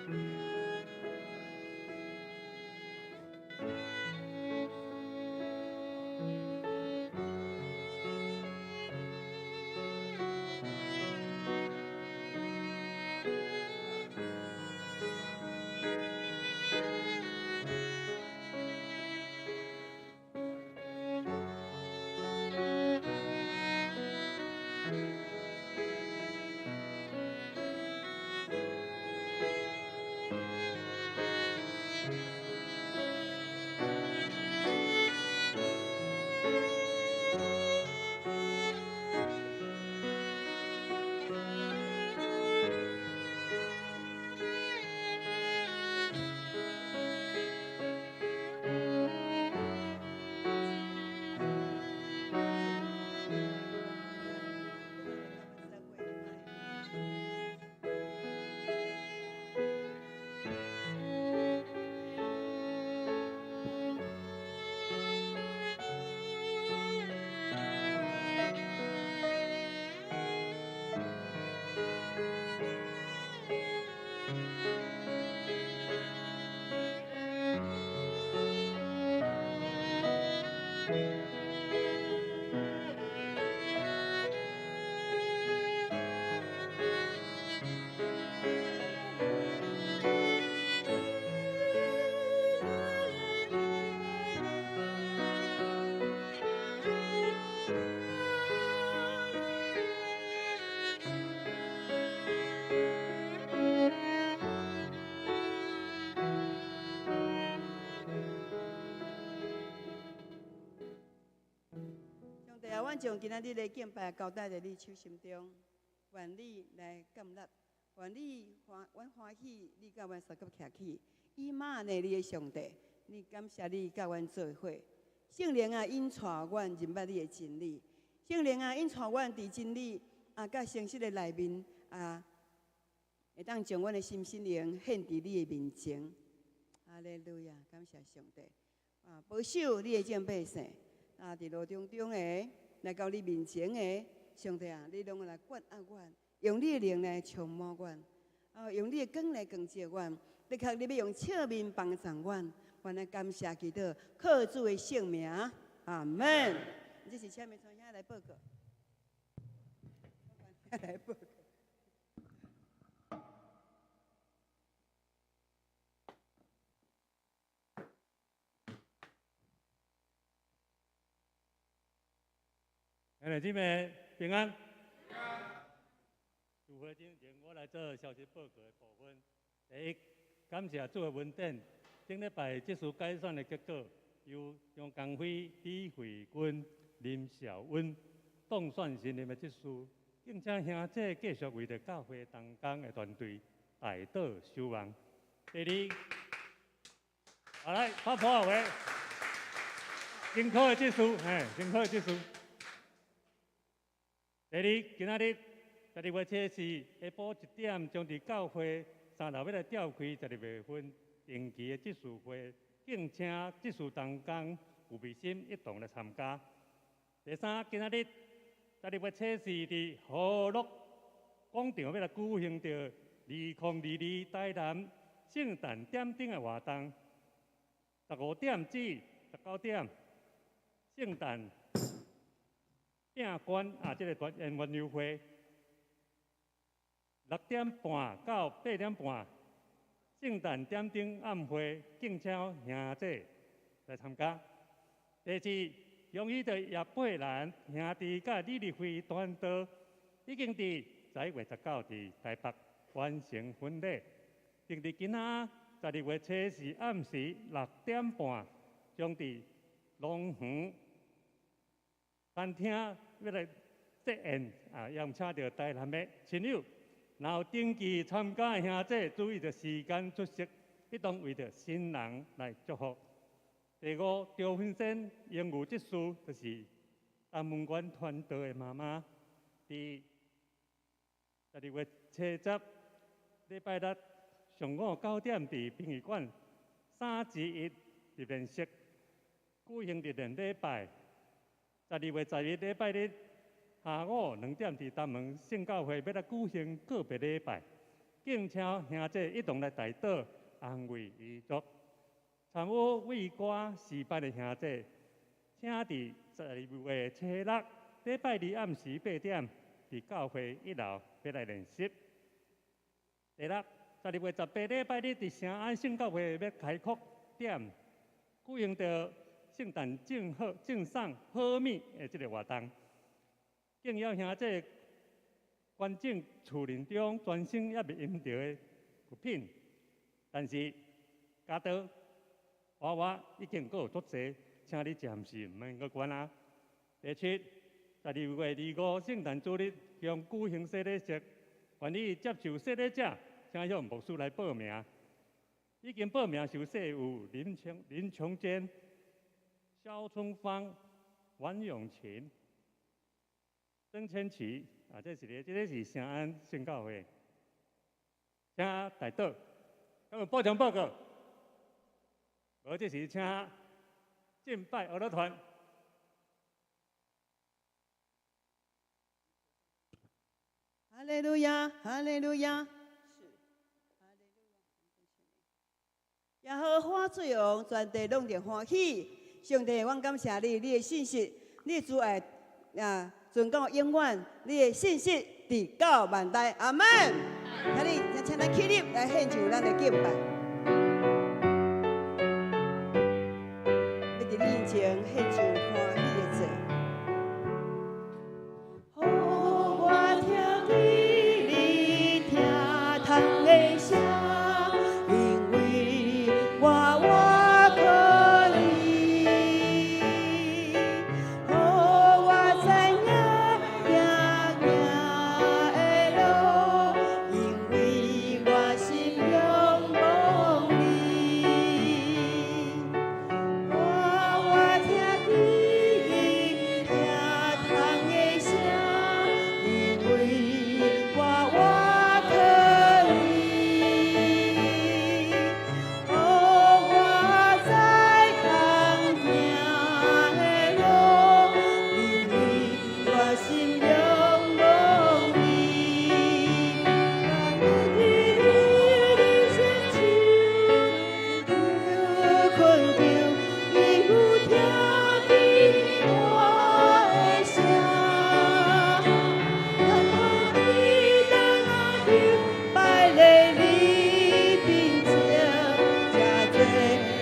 上帝啊，阮將今仔日的敬拜交代佇你手心中，願你來接納，願你歡，阮歡喜你佮阮相佮徛起，以馬內利的上帝，你感謝你佮阮做伙，聖靈啊，引帶阮認捌你的真理，聖靈啊，引帶阮佇真理啊，佮誠實的內面啊，會當將阮的心身靈獻佇你的面前。哈利路亞，感謝上帝啊，保守你的眾百姓啊，佇路中中的來到你面前的，上帝啊，你攏來管壓阮，用你的靈來充滿阮，啊，用你的光來光照阮。的確，你欲用笑面幫助阮，阮來感謝祈禱，靠主的聖名，阿門。這是請梅傳兄來報告，來報告。兄弟姊妹平安。聚會之前，我來做消息報告的部分。第一，感謝主的恩典。頂禮拜執事改選的結果，由張江輝、李慧君、林紹恩當選新任的執事，敬請兄姐繼續為著教會同工的團隊代禱守望。第二，好來拍破話，辛苦的執事，嘿，辛苦的執事。第二，今仔日12月初四下晡1點，將佇教會三樓欲來召開12月份定期的執事會，敬請執事同工有愛心一同來參加。第三，今仔日12月初四佇和樂廣場欲來舉行著2022台南聖誕點燈的活動，15點至19點，聖誕餅乾啊，這个團圓遊會，6點半到8點半，聖誕點燈暗會，敬請兄姐來參加。第四，恭喜著葉貝蘭兄弟佮李立輝傳道，已經佇11月19佇台北完成婚禮，定佇今仔12月初四暗時6點半，將佇龍園餐廳欲來設宴啊，邀請著台南的親友，若有登記參加的兄姐，注意著時間出席，一同為著新人來祝福。第五，張芬仙榮譽執事，就是陳文娟傳道的媽媽，佇12月初十禮拜六上午9點，佇殯儀館三之一入殮室舉行入殮禮拜。12月11禮拜日下午2點，佇東門聖教會欲來舉行告別禮拜。敬請兄姐一同來代禱，安慰遺族。參與為歌詩班的兄姐，請佇12月初六禮拜二暗時8點，佇教會一樓欲來練習。第六，12月18禮拜日佇聖安聖教會欲開擴點，舉行著聖誕贈賀贈送好物的這个活動。敬邀兄姐捐贈厝內中全新猶未用著的物品，但是鉸刀、娃娃已經閣有足濟，請你暫時毋免閣捐啊。第七，12月25聖誕主日將舉行洗禮式，願意接受洗禮者，請向牧師來報名。已經報名受洗有林瓊堅、蕭春芳、王永琴、曾千琪，啊，這個是聖安聖教會，請代禱，敢有補充報告？無，這時請敬拜樂團。哈利路亞，哈利路亞。耶和華作王，全地攏著歡喜。上帝，阮感謝你，你的信實，你的慈愛啊，存到永遠。你的信實直到萬代。阿門。請你，請咱起立來獻上咱的敬拜。欲佇你面前獻上歡喜的祭。予我聽見你聽窗的聲，因為我倚靠你。予我知影行行的路，因為我心仰望你。予我聽見你聽窗的聲，因為我倚靠你。予我知通行的路，因為我心仰望你。我欲對你伸手懇求，你有聽見我的聲。我記得那香擺在你面前，這做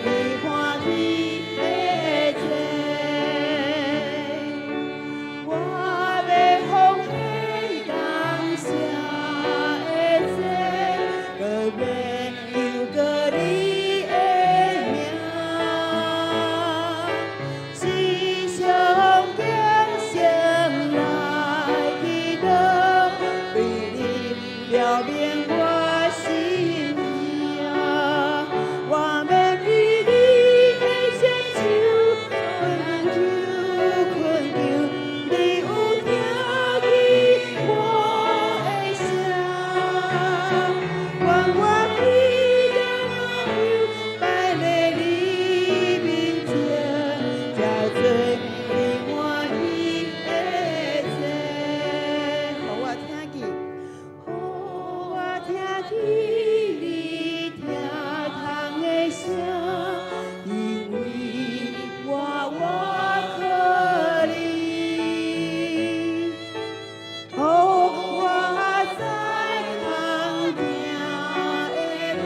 你歡喜的祭。我欲奉獻感謝的祭，閣欲求告你的名。時常敬虔來祈禱，對你表明我心意。我欲對你的雙手懇求懇求，你有聽見我的聲。願我記得那香擺在你面前，這做你歡喜的祭。予我聽見，予我聽見你聽窗的聲，因為我倚靠你。予我知通行的路，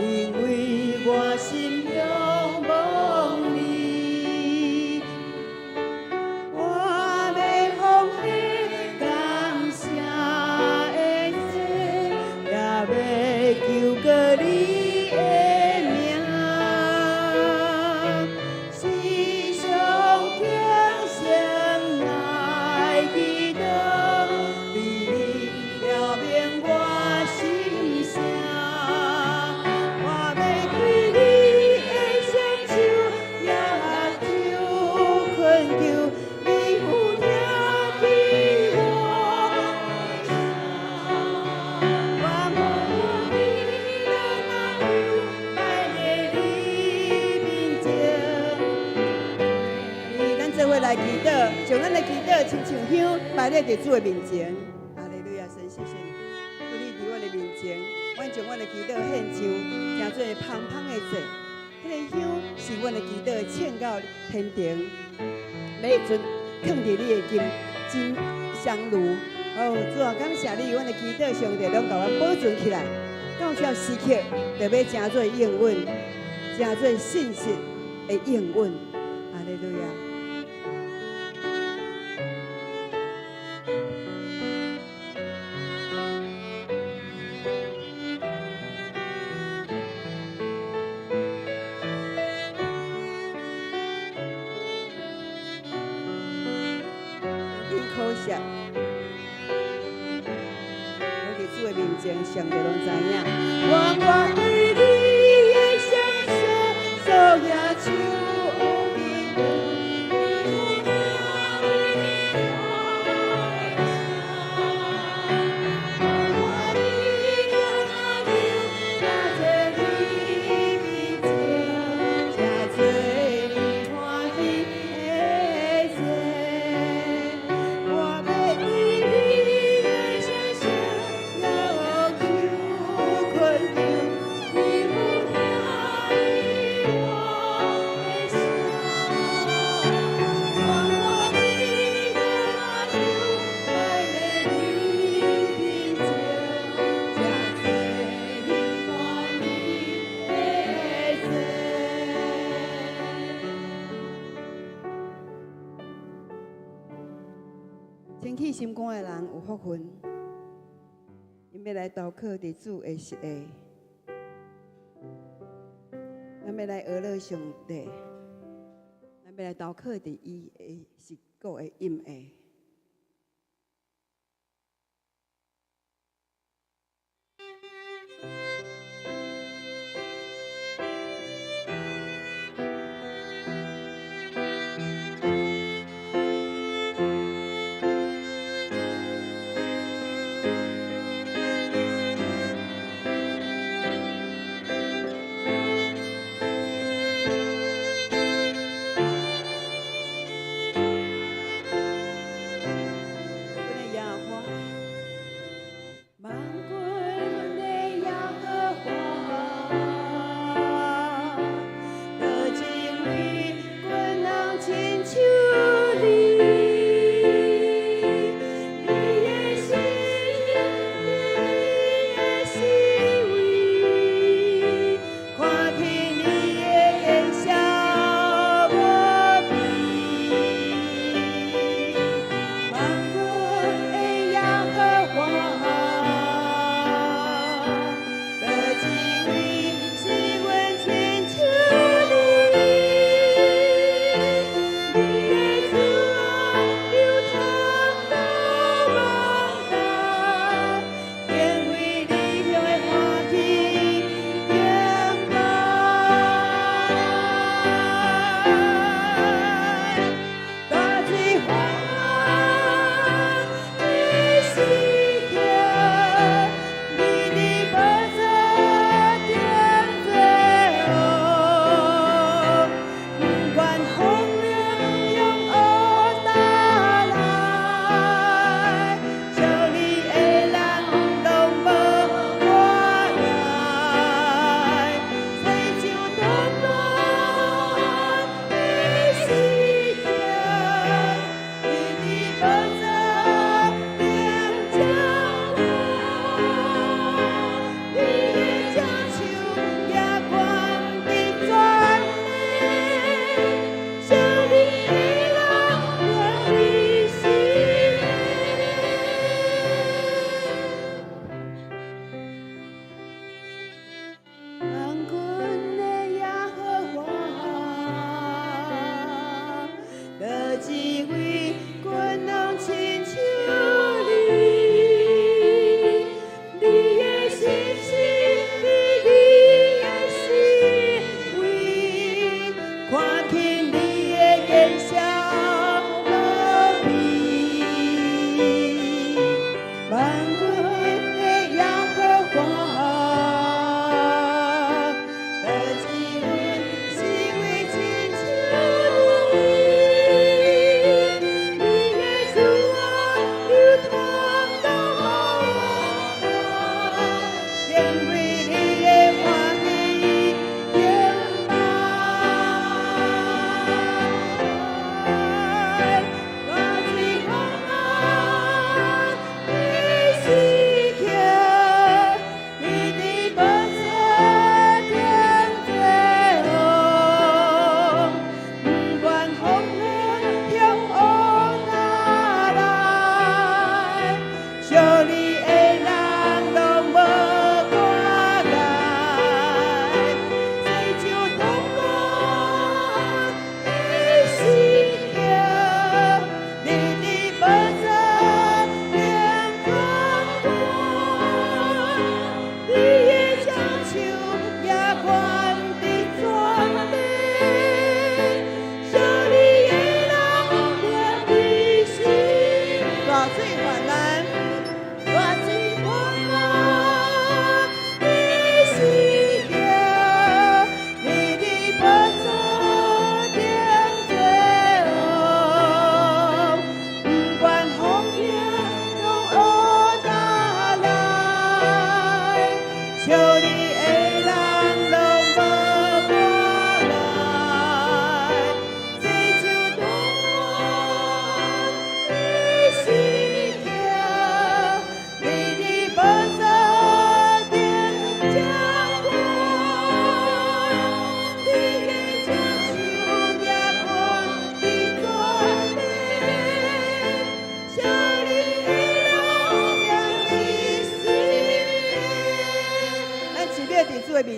因為我心仰望你。我欲奉獻感謝的祭，也欲求告你的名。時常敬虔來祈禱，對你表明我心聲。我欲對你的雙手舉手懇求，你有聽見我的聲。我記得那香擺在你面前。咱做伙來祈禱，將咱的祈禱親像香擺咧佇主的面前。哈利路亞，神謝謝你，主你佇阮的面前，阮將阮的祈禱獻上，成做芳芳的祭。彼个香是阮的祈禱衝到天庭，欲陣囥佇你的金金香爐。哦，主啊，感謝你，阮的祈禱上帝攏共阮保存起來，到這時刻就欲成做應允，成做信實的應允。哈利路亞。可惜，我佇主的面前，上帝攏知影。願我對你的雙手，手也手。清氣心肝的人有福分，𪜶欲來投靠佇主的實下，咱欲來學樂上帝，咱欲來投靠佇伊的實骨的蔭下。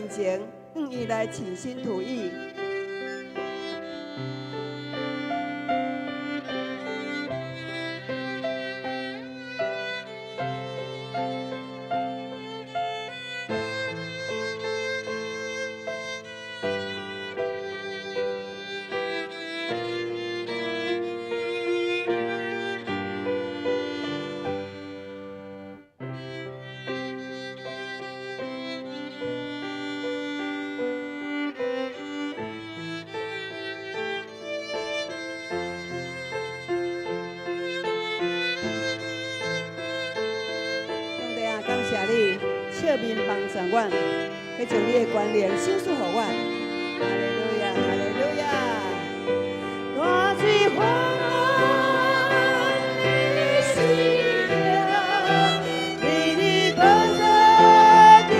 前，向伊來傾心吐意。上帝啊，感謝你，笑面幫助阮，彼將你的權能賞賜予阮。哈利路亞，哈利路亞。大水翻的時刻，你的寶座頂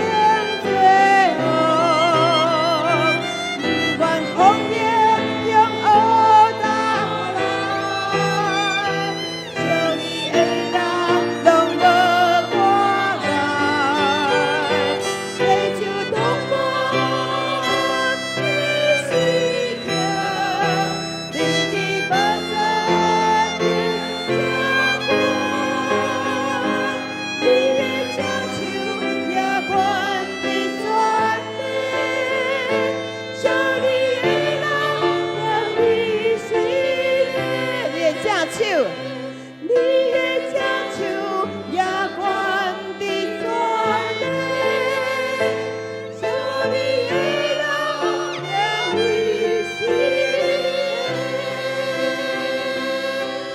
作王，不管風雨用烏大浪，求你恩大攏無我改，追求東方的時刻，你的寶座頂作王，你的正手也懸佇全地，小你的人讓你死你的正手，你的正手也懸佇全地，小你的人讓你死。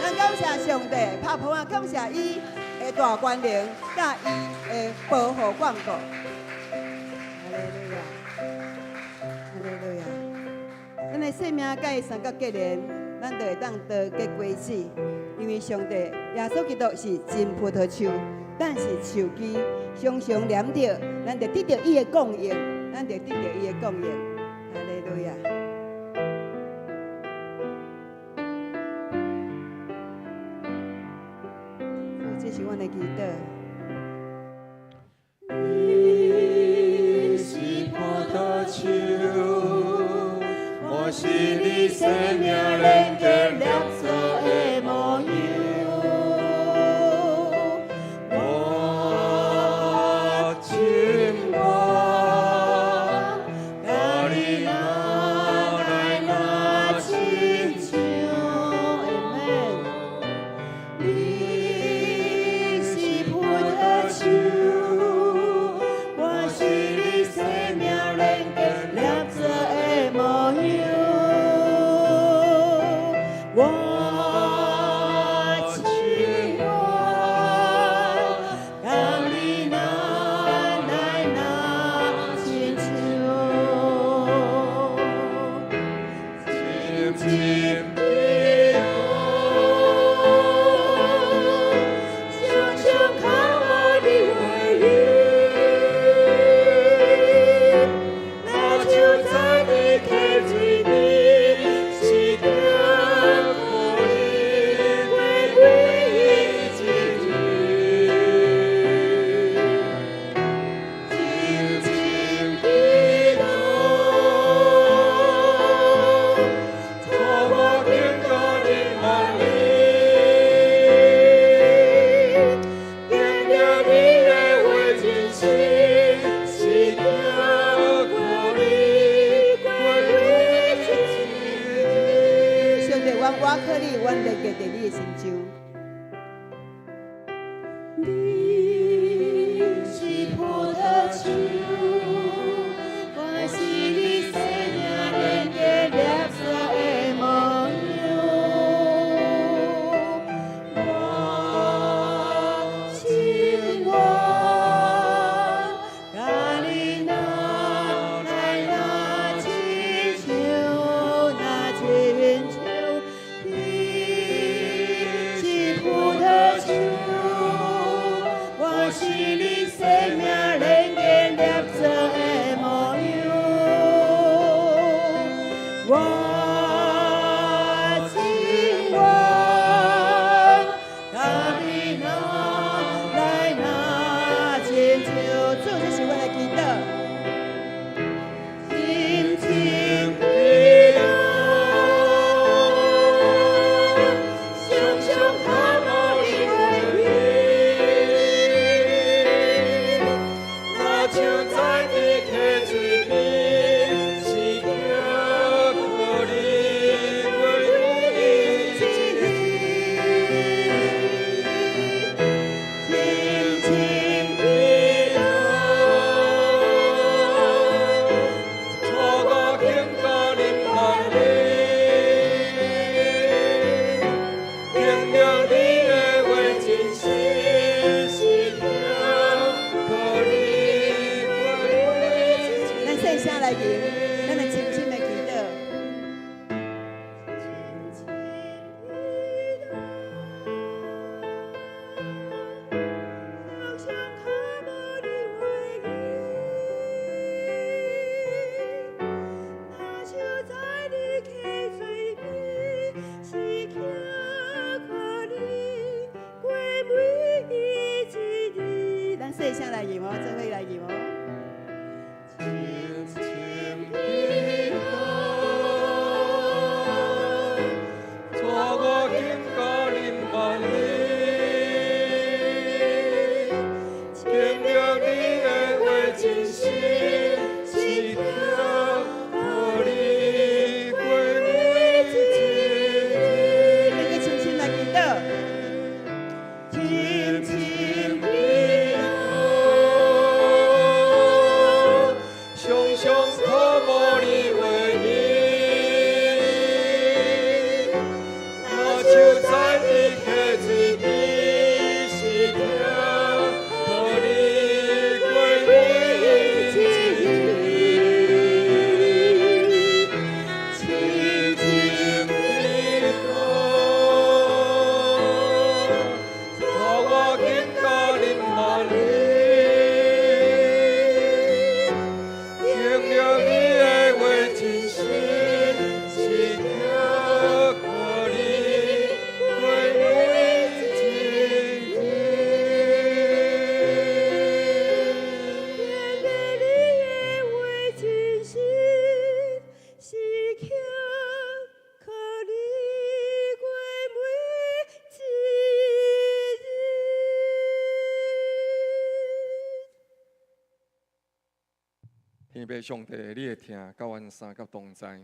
咱感謝上帝，拍抱啊！感謝伊的大權能，佮伊的保護眷顧。哈利路亞，哈利路亞。咱的生命佮伊相佮結連，咱就會當得結果子。因為上帝耶穌基督是真葡萄樹，咱是樹枝，常常連著，咱就得著伊的供應，咱就得著伊的供應。哈利路亞。主，這是阮的祈禱。你是葡萄樹，我是你生命連結捏造的模樣。我情願佮你若來若親像，阿門。你是葡萄樹，我是你生命連結捏造的模樣。我情願佮你若來若親像，深深的愛，常常渴慕你話語，若像在你溪水邊，是得苦你過每一日。深深的愛，带我经过你万里，听着你的話真實，是得鼓勵過每一日。上帝，阮倚靠你，阮連結佇你的身上。你是葡萄樹，我是你生命連結捏造的模樣。我情願佮你若來若親像，若親像，你是葡萄樹，我是你生命連結捏造的模樣。我情願佮你若來若親像，主，這是阮的祈禱。細聲來吟，咱來深深的祈禱。咱細聲來吟哦，做伙來吟哦。咱閣深深來祈禱。深深祈禱，常常渴慕你話語，若手在你溪水邊，時刻予你過每一日。深深祈禱，帶我緊甲恁萬里，經歷你的話真實，時刻予你過每一日。經歷你的話真實，時刻予你過每一日。天父上帝，你的疼佮阮相佮同在，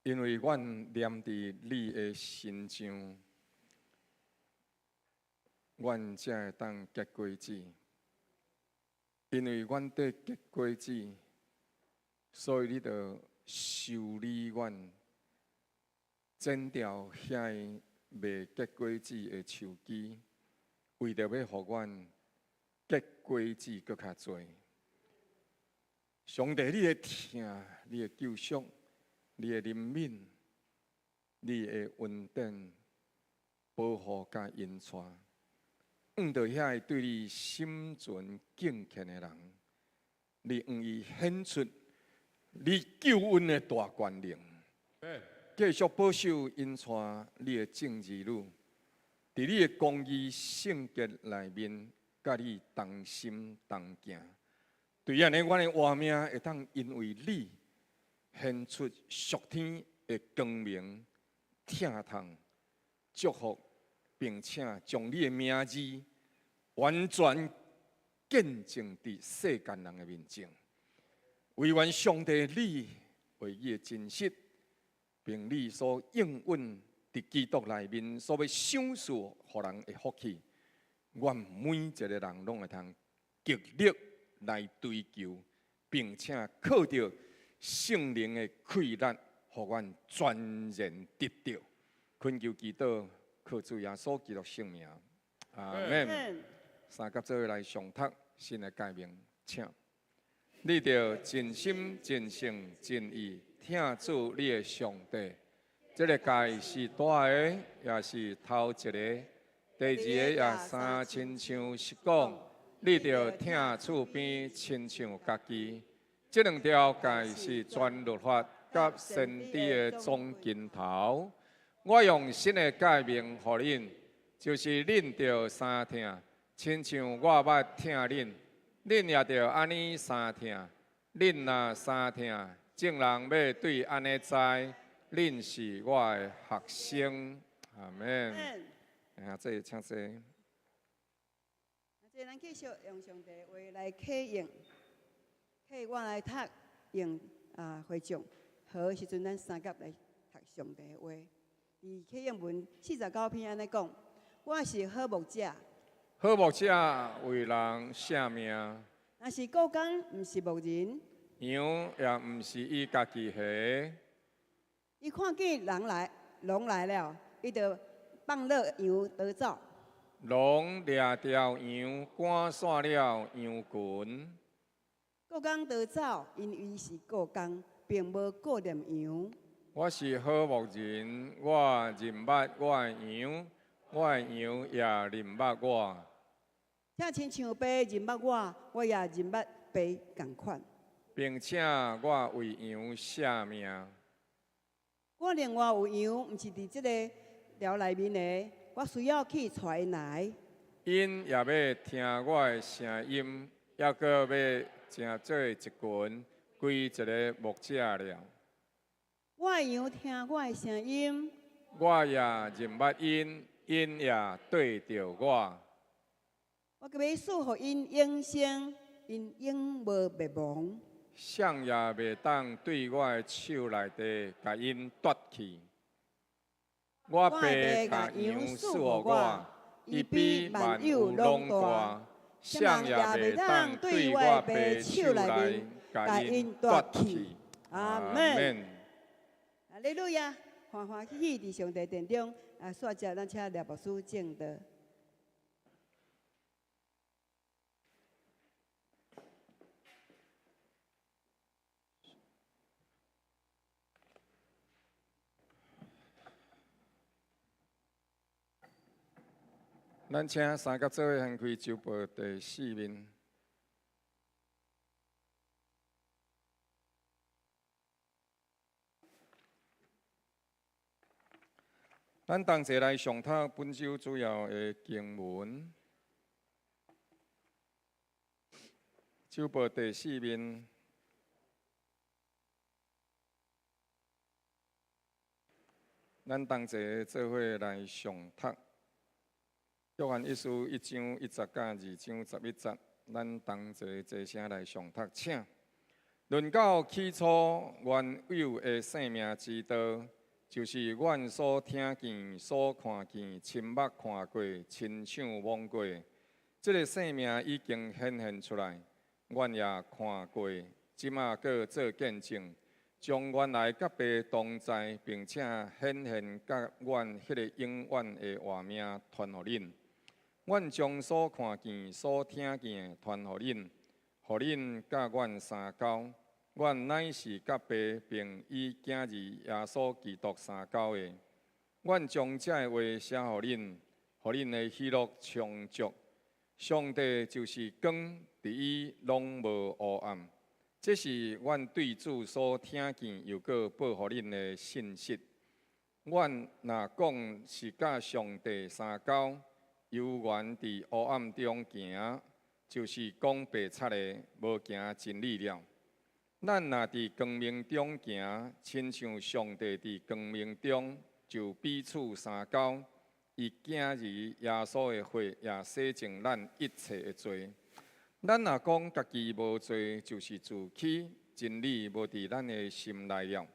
因為阮念佇你的身上，阮才會當結果子。因為阮綴結果子，所以你就修理阮，剪掉遐个袂結果子的樹枝，為著欲予阮結果子閣較濟。上帝，你的疼，你的救贖，你的憐憫，你的恩典、保護佮引帶，向著遐个對你心存敬虔的人，你向伊顯出你救恩的大權能，繼續保守引帶你的眾兒女，佇你的公義聖潔內面，佮你同心同行。對按呢，阮的活命會當因為你顯出屬天的光明、疼痛、祝福，並且將你的名字完全見證佇世間人的面前。惟願上帝你話語的真實，並你所應允佇基督內面所欲賞賜予人的福氣，阮每一个人攏會通極力來追求，並且靠著聖靈的氣力，予阮全然得著。懇求祈禱，靠主耶穌基督聖名，阿們。三佮做伙來誦讀新的誡命，請你著盡心、盡性、盡意疼主你的上帝。這个誡是大的，也是頭一个。第二个也相親像是講，你著疼厝邊親像家己。這兩條誡是全律法佮先知的總根頭。我用新的誡命予恁，就是恁著相疼，親像我捌疼恁，恁也著按呢相疼。恁若相疼，眾人欲對按呢知，恁是我的學生。阿們。啊，這請坐。這咱繼續用上帝話來啟應，啟我來讀用啊會眾，好時陣咱三佮來讀上帝的話。佇啟應文49篇按呢講，我是好牧者。好牧者為人捨命。若是雇工，毋是牧人。羊也毋是伊家己的。伊看見人來，狼來了，伊就放落羊逃走。狼掠著羊，趕散了羊群。雇工就走，因為是雇工，並無顧念羊。我是好牧人，我認捌我的羊，我的羊也認捌我。正親像爸認捌我，我也認捌爸仝款。並且我為羊捨命。我另外有羊，毋是佇這個牢內面的，我需要去帶𪜶來。𪜶也欲聽我的聲音，猶閣欲成做一群，歸一个牧者了。我的羊聽我的聲音，我也認捌𪜶，𪜶也綴著我。我閣欲賜予𪜶永生，𪜶永無滅亡。誰也袂當對我的手內底共𪜶奪去。我爸共羊賜予我，伊比萬有攏大，誰也袂當對我爸手內共𪜶奪去。阿門。哈利路亞，歡歡喜喜佇上帝殿中，啊，煞接咱請廖牧師證道。咱請三甲做伙掀開周報第四面。咱同齊來上讀本週主要的經文。周報第四面，咱同齊做伙來上讀。約翰一書一章一節到二章十一節，咱同齊齊聲來誦讀，請。論到起初原有的生命之道，就是阮所聽見、所看見、親目看過、親手摸過的，這个生命已經顯現出來，阮也看過，這馬閣做見證，將原來佮爸同在，並且顯現佮阮彼个永遠的活命傳予恁。阮將所看見、所聽見的傳予恁，予恁佮阮相交。阮乃是佮爸並伊囝兒耶穌基督相交的。阮將這个話寫予恁，予恁的喜樂充足。上帝就是光，佇伊攏無黑暗。這是阮對主所聽見又閣報予恁的信息。阮若講是佮上帝相交，猶原佇黑暗中行，就是講白賊的，無行真理了。咱若佇光明中行，親像上帝佇光明中，就彼此相交。伊囝兒耶穌的血也洗淨咱一切的罪。咱若講家己無罪，就是自欺，真理無佇咱的心內了。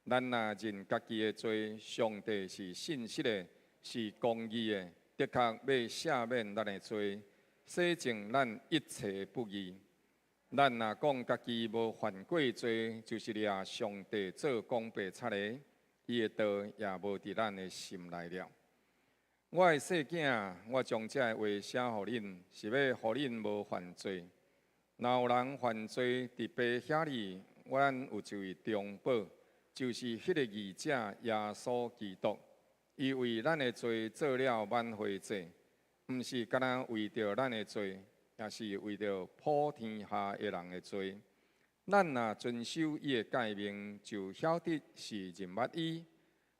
咱若認家己的罪，上帝是信實的，是公義的，的確欲赦免咱的罪，洗淨咱一切的不義。咱若講家己無犯過罪，就是掠上帝做講白賊的，伊的道也無佇咱的心內了。我的細囝，我將這个話寫予恁，是欲予恁無犯罪。若有人犯罪，佇爸遐裡，阮有一位中保，就是彼个義者耶穌基督。伊為咱的罪做了挽回祭，毋是干焦為著咱的罪，也是為著普天下的人的罪。咱若遵守伊的誡命，就曉得是認捌伊。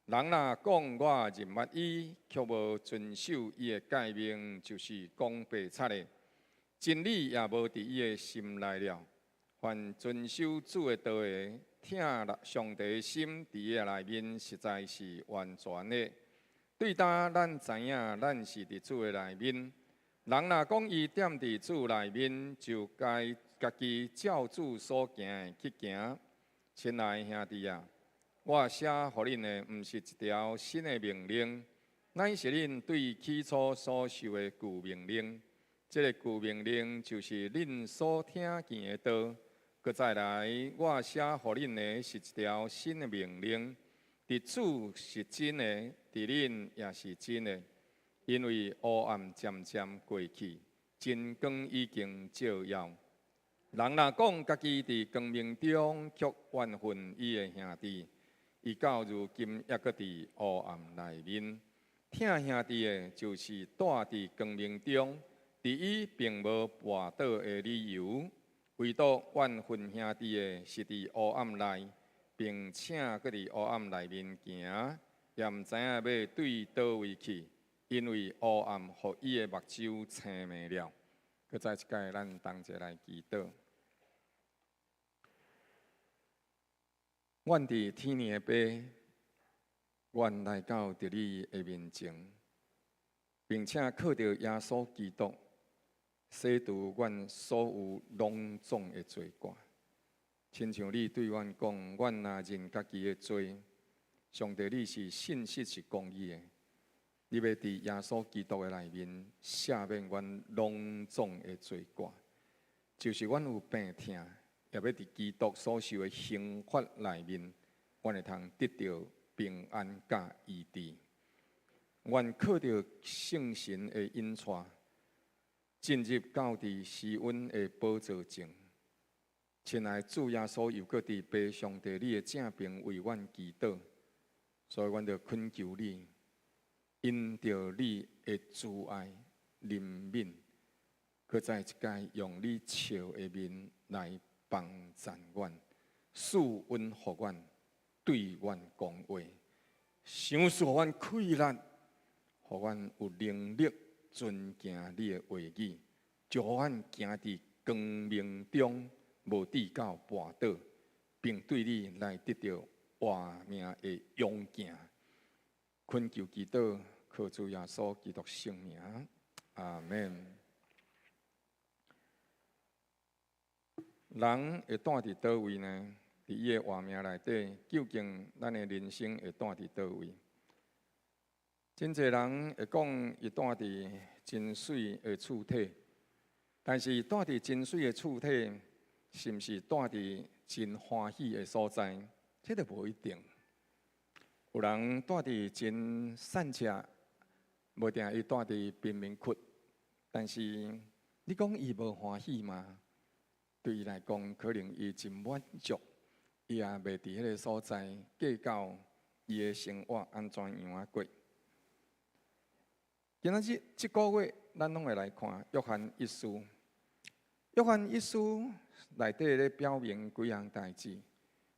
人若講我認捌伊，卻無遵守伊的誡命，就是講白賊的，真理也無佇伊的心內了。凡遵守主的道的，疼上帝的心佇伊內面實在是完全的。對今咱知影，咱是佇主的內面。人若講伊踮佇主內面，就該家己照主所行的去行。親愛的兄弟啊，我寫予恁的，毋是一條新的命令，乃是恁對起初所受的舊命令。這个舊命令就是恁所聽見的道。閣再來，我寫予恁的是一條新的命令，佇主是真的，佇恁也是真的。因為黑暗漸漸過去，真光已經照耀。人若講家己佇光明中，卻怨恨伊的兄弟，伊到如今猶閣佇烏暗內面。疼兄弟的，就是住佇光明中，佇伊並無跋倒的理由。唯獨怨恨兄弟的，是佇烏暗內，並且閣佇烏暗內面行，也毋知影欲對佗位去，因為烏暗予伊的目睭青盲了。閣再一擺，咱同齊來祈禱。阮佇天父的爸，阮來到佇你的面前，並且靠著耶穌基督洗除阮所有攏總的罪過。親像你對阮講，阮若認家己的罪，上帝你是信實是公義的，你欲佇耶穌基督的內面赦免阮攏總的罪過，就是阮有病痛，也欲佇基督所受的刑罰內面，阮會通得著平安佮醫治。阮靠著聖神的引帶，進入到佇施恩的寶座前。親愛的主耶穌，猶閣佇父上帝你的正爿為阮祈禱，所以阮就懇求你，因著你的慈愛憐憫，閣再一擺用你笑的面來幫贊阮，賜恩予阮，對阮講話，賞賜予阮氣力，予阮有能力遵行你的話語，就予阮行佇光明中，無致到跋倒，並對你來得著活命的勇健。懇求祈禱，靠主耶穌基督聖名，阿們。人會蹛佇佗位呢？佇伊的活命內底，究竟咱的人生會蹛佇佗位？真濟人會講伊蹛佇真媠的厝體，但是蹛佇真媠的厝體，是毋是蹛佇真歡喜的所在？這就無一定。有人蹛佇真散赤，無定伊蹛佇貧民窟，但是你講伊無歡喜嗎？對伊來講，可能伊真滿足，伊也袂佇彼个所在計較伊的生活按怎樣仔過。今仔日這個月，咱攏會來看約翰一書。約翰一書內底咧表明幾項代誌，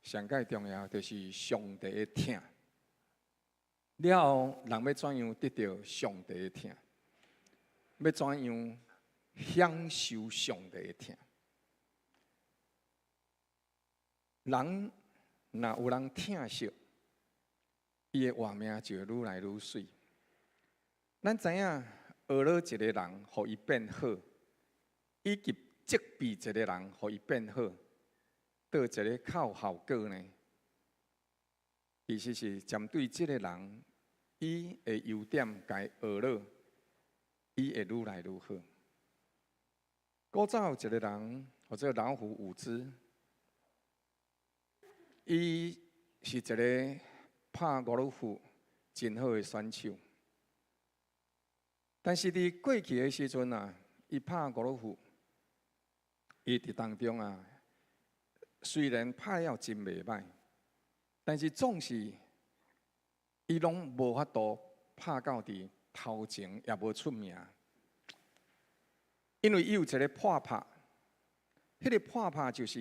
上蓋重要就是上帝的疼。了後，人欲怎樣得著上帝的疼？欲怎樣享受上帝的疼？人若有人疼惜，伊的活命就會愈來愈媠。咱知影，學了一個人，予伊變好，以及責備一個人，予伊變好，佗一個較有效果呢？其實是針對這個人，伊的優點，共伊學了，伊會愈來愈好。古早有一個人，號做老虎伍茲，伊是一個拍高爾夫真好的選手。但是佇過去的時陣啊，伊拍高爾夫，伊佇當中啊，雖然拍了真袂䆀，但是總是伊攏無法度拍到佇頭前，也無出名。因為伊有一个破拍，彼个破拍就是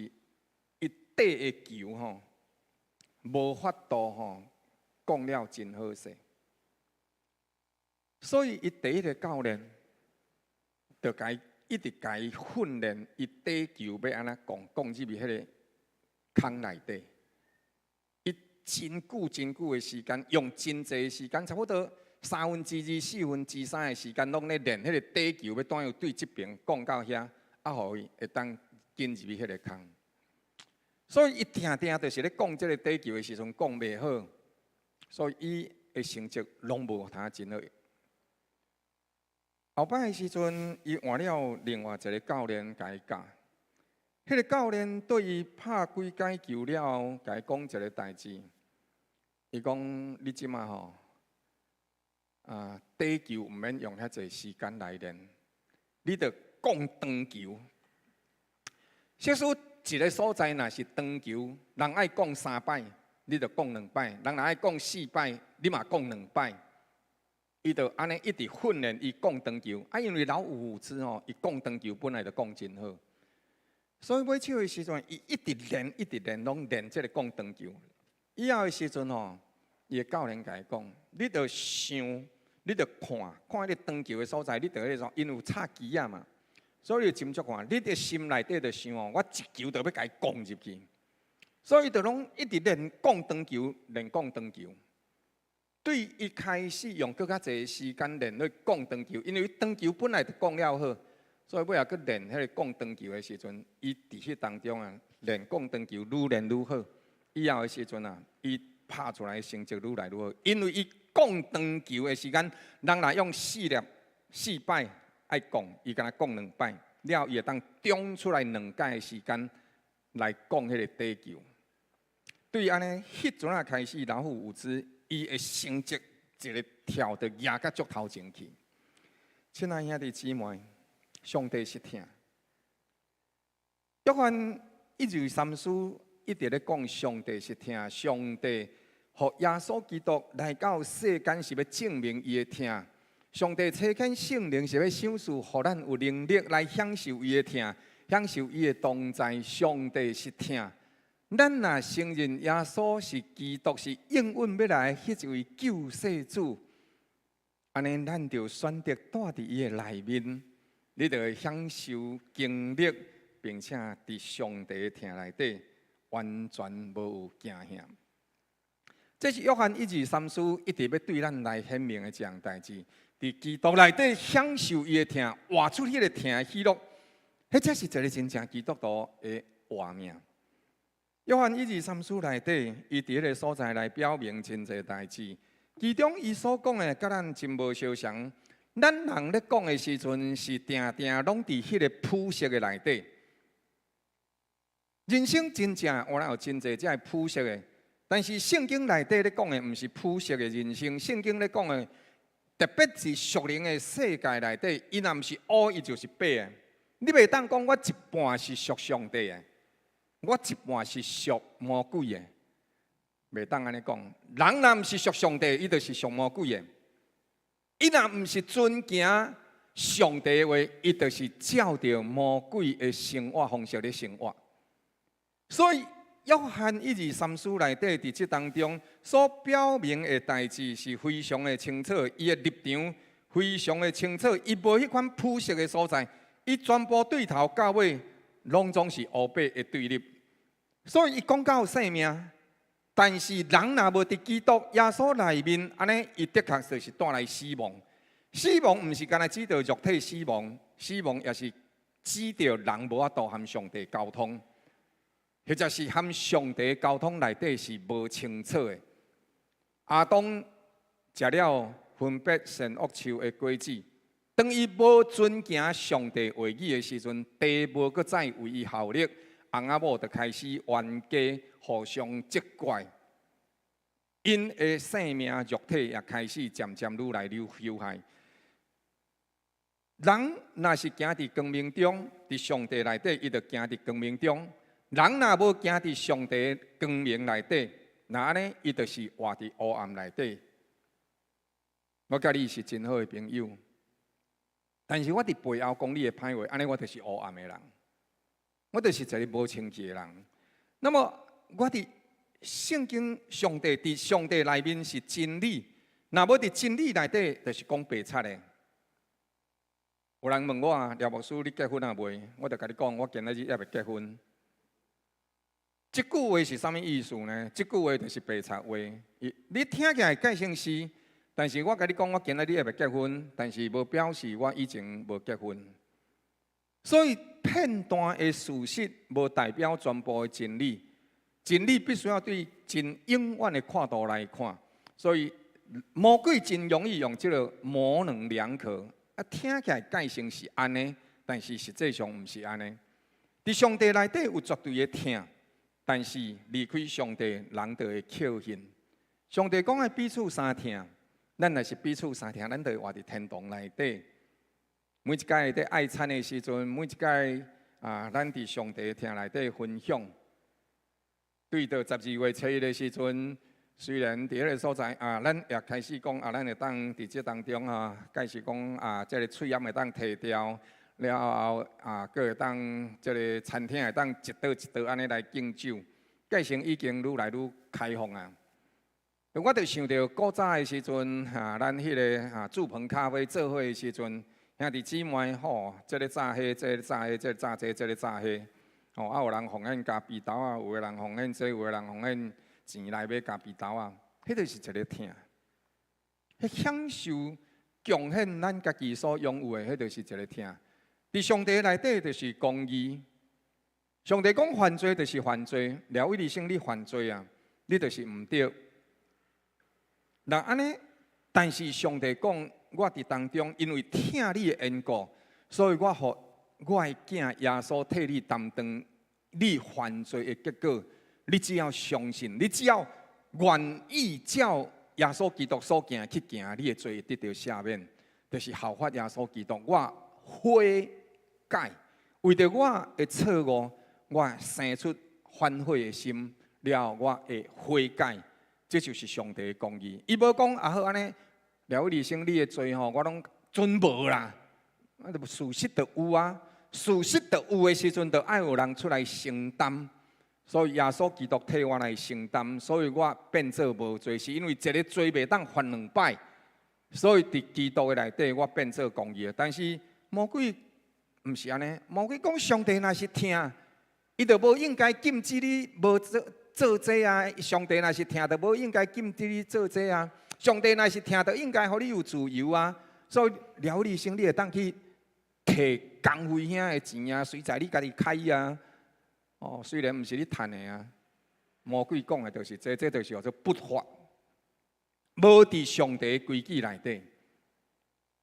伊底的球吼，無法度吼講了真好勢。所以伊第一个教練就共伊一直共伊訓練，伊底球欲按怎摃，摃入去彼个空內底。伊真久真久的時間，用真濟的時間，差不多三分之二、四分之三的時間，攏咧練彼个底球，欲怎樣對這爿摃到遐，啊，予伊會當進入去彼个空。所以伊定定就是咧摃這个底球的時陣摃袂好，所以伊的成績攏無通真好。後擺的時陣，伊換了另外一个教練共伊教。彼个教練對伊拍幾擺球了後，共伊講一个代誌。伊講：你這馬吼，啊，底球毋免用遐濟時間來練，你著摃長球。假使一个所在若是長球，人愛摃三擺，你就摃兩擺；人若愛摃四擺，你嘛摃兩擺。伊就按呢一直訓練伊摃長球。啊，因為老虎伍茲吼，伊摃長球本來就摃真好，所以尾手的時陣，伊一直練，一直練，攏練這個摃長球。以後的時陣吼，伊的教練共伊講：你著想，你著看，看彼個長球的所在，你著彼個𪜶有插旗仔嘛。所以斟酌看，你佇心內底就想哦，我一球就欲共伊摃入去。所以就攏一直練摃長球，練摃長球。對伊開始用閣較濟時間練咧摃長球，因為長球本來就摃了好，所以尾仔閣練彼個摃長球的時陣，伊佇彼當中啊練摃長球愈練愈好。以後的時陣啊，伊拍出來的成績愈來愈好，因為伊摃長球的時間，人若用四粒四擺愛摃，伊敢若摃兩擺，了伊會當中出來兩擺的時間來摃彼個短球。對按呢，彼陣仔開始，老虎伍茲伊的成績一个跳著夯甲足頭前去。親愛兄弟姊妹，上帝是疼。約翰一二三書一直咧講上帝是疼，上帝予耶穌基督來到世間是欲證明伊的疼。上帝差遣聖靈是欲賞賜，予咱有能力來享受伊的疼，享受伊的同在。上帝是疼。咱若承認耶穌是基督，是應允欲來彼一位救世主，按呢咱就選擇蹛佇伊的內面，你就會享受經歷，並且佇上帝的疼內底完全無有驚嚇。這是約翰一二三書一直欲對咱來顯明的一項代誌。佇基督內底享受伊的疼，活出彼个疼的喜樂，彼才是一个真正基督徒的活命。約翰一二三書內底，伊佇彼个所在來表明真濟代誌。其中伊所講的，佮咱真無相仝。咱人咧講的時陣，是定定攏佇彼个膚色的內底。人生真正有哪有真濟這个膚色的，但是聖經內底咧講的，毋是膚色的人生。聖經咧講的，特別是屬靈的世界內底，伊若毋是烏，伊就是白的。你袂當講我一半是屬上帝的，我一半是屬魔鬼的，袂當按呢講。人若毋是屬上帝，伊就是屬魔鬼的。伊若毋是遵行上帝的話，伊就是照著魔鬼的生活方式咧生活。所以，約翰一二三書內底佇這當中所表明的代誌是非常的清楚，伊的立場非常的清楚，伊無彼款膚色的所在，伊全部對頭到尾攏總是烏白的對立。所以伊講到性命，但是人若無佇基督耶穌內面，按呢伊的確就是帶來死亡。死亡毋是干焦指著肉體死亡，死亡也是指著人無法度和上帝溝通。或者是和上帝溝通內底是無清楚的。亞當食了分別善惡樹的果子，當伊無遵行上帝話語的時陣，地無閣再為伊效力，翁仔某就開始冤家，互相責怪，𪜶的性命肉體也開始漸漸愈來愈朽壞。人若是行佇光明中，佇上帝內底，伊就行佇光明中。人若無行佇上帝光明內底，那按呢，伊就是活佇黑暗內底。我佮你是真好的朋友，但是我佇背後講你的歹話，按呢我就是黑暗的人，我就是一个無清氣的人。那麼我佇聖經上帝佇上帝內面是真理，若無佇真理內底，就是講白賊的。有人問我廖牧師，你結婚啊未？我就共你講，我今仔日猶未結婚。這句話是啥物意思呢？這句話就是白賊話。你聽起來蓋像是，但是我共你講，我今仔日猶未結婚，但是無表示我以前無結婚。所以片段的事實無代表全部的真理，真理必須要對真永遠的角度來看。所以魔鬼真容易用這个模棱兩可，啊，聽起來蓋像是按呢，但是實際上毋是按呢。佇上帝內底有絕對的疼。但是離開上帝，人就會扣恨。上帝講愛彼此相疼，咱若是彼此相疼，咱就會活佇天堂內底。每一擺佇愛餐的時陣，每一擺啊，咱佇上帝廳內底分享。對到12月初一的時陣，雖然佇彼个所在啊，咱也開始講啊，咱會當佇這當中啊，開始講啊，這个喙罨會當提掉了後啊，閣會當這个餐廳會當一桌一桌按呢來敬酒，計成已經愈來愈開放啊。我就想著古早的時陣，啊，咱彼个啊祝朋咖啡做伙的時陣，兄弟姊妹吼，這个炸彼，這个炸彼，這个炸這，這个炸彼，吼啊有人奉獻咖啡豆啊，有的人奉獻這，有的人奉獻錢來買咖啡豆啊，彼就是一个疼，彼享受貢獻咱家己所擁有的，彼就是一个疼。佇上帝內底就是公義，上帝講犯罪就是犯罪，廖偉立生你犯罪啊，你就是毋對。那按呢？但是上帝講，我佇當中，因為疼你的緣故，所以我予我的囝耶穌替你擔當你犯罪的結果。你只要相信，你只要願意照耶穌基督所行去行，你的罪會得著赦免，就是效法耶穌基督。我悔改，為著我的錯誤，我生出反悔的心，了後我會悔改。這就是上帝的公義。伊無講啊好按呢，廖偉生你的罪吼，我攏準無啦。啊，就事實就有啊，事實就有的時陣，就愛有人出來承擔。所以耶穌基督替我來承擔，所以我變做無罪，是因為一个罪袂當犯兩擺。所以佇基督的內底，我變做公義的。但是魔鬼毋是按呢，魔鬼講上帝若是疼，伊就無應該禁止你無做。做這啊！上帝若是疼，就無應該禁止你做這啊！上帝若是疼，就應該予你有自由啊！所以廖立生，你會當去提工費兄的錢啊，隨在你家己開啊！哦，雖然毋是你趁的啊，魔鬼講的就是這，這就是叫做不法，無佇上帝規矩內底，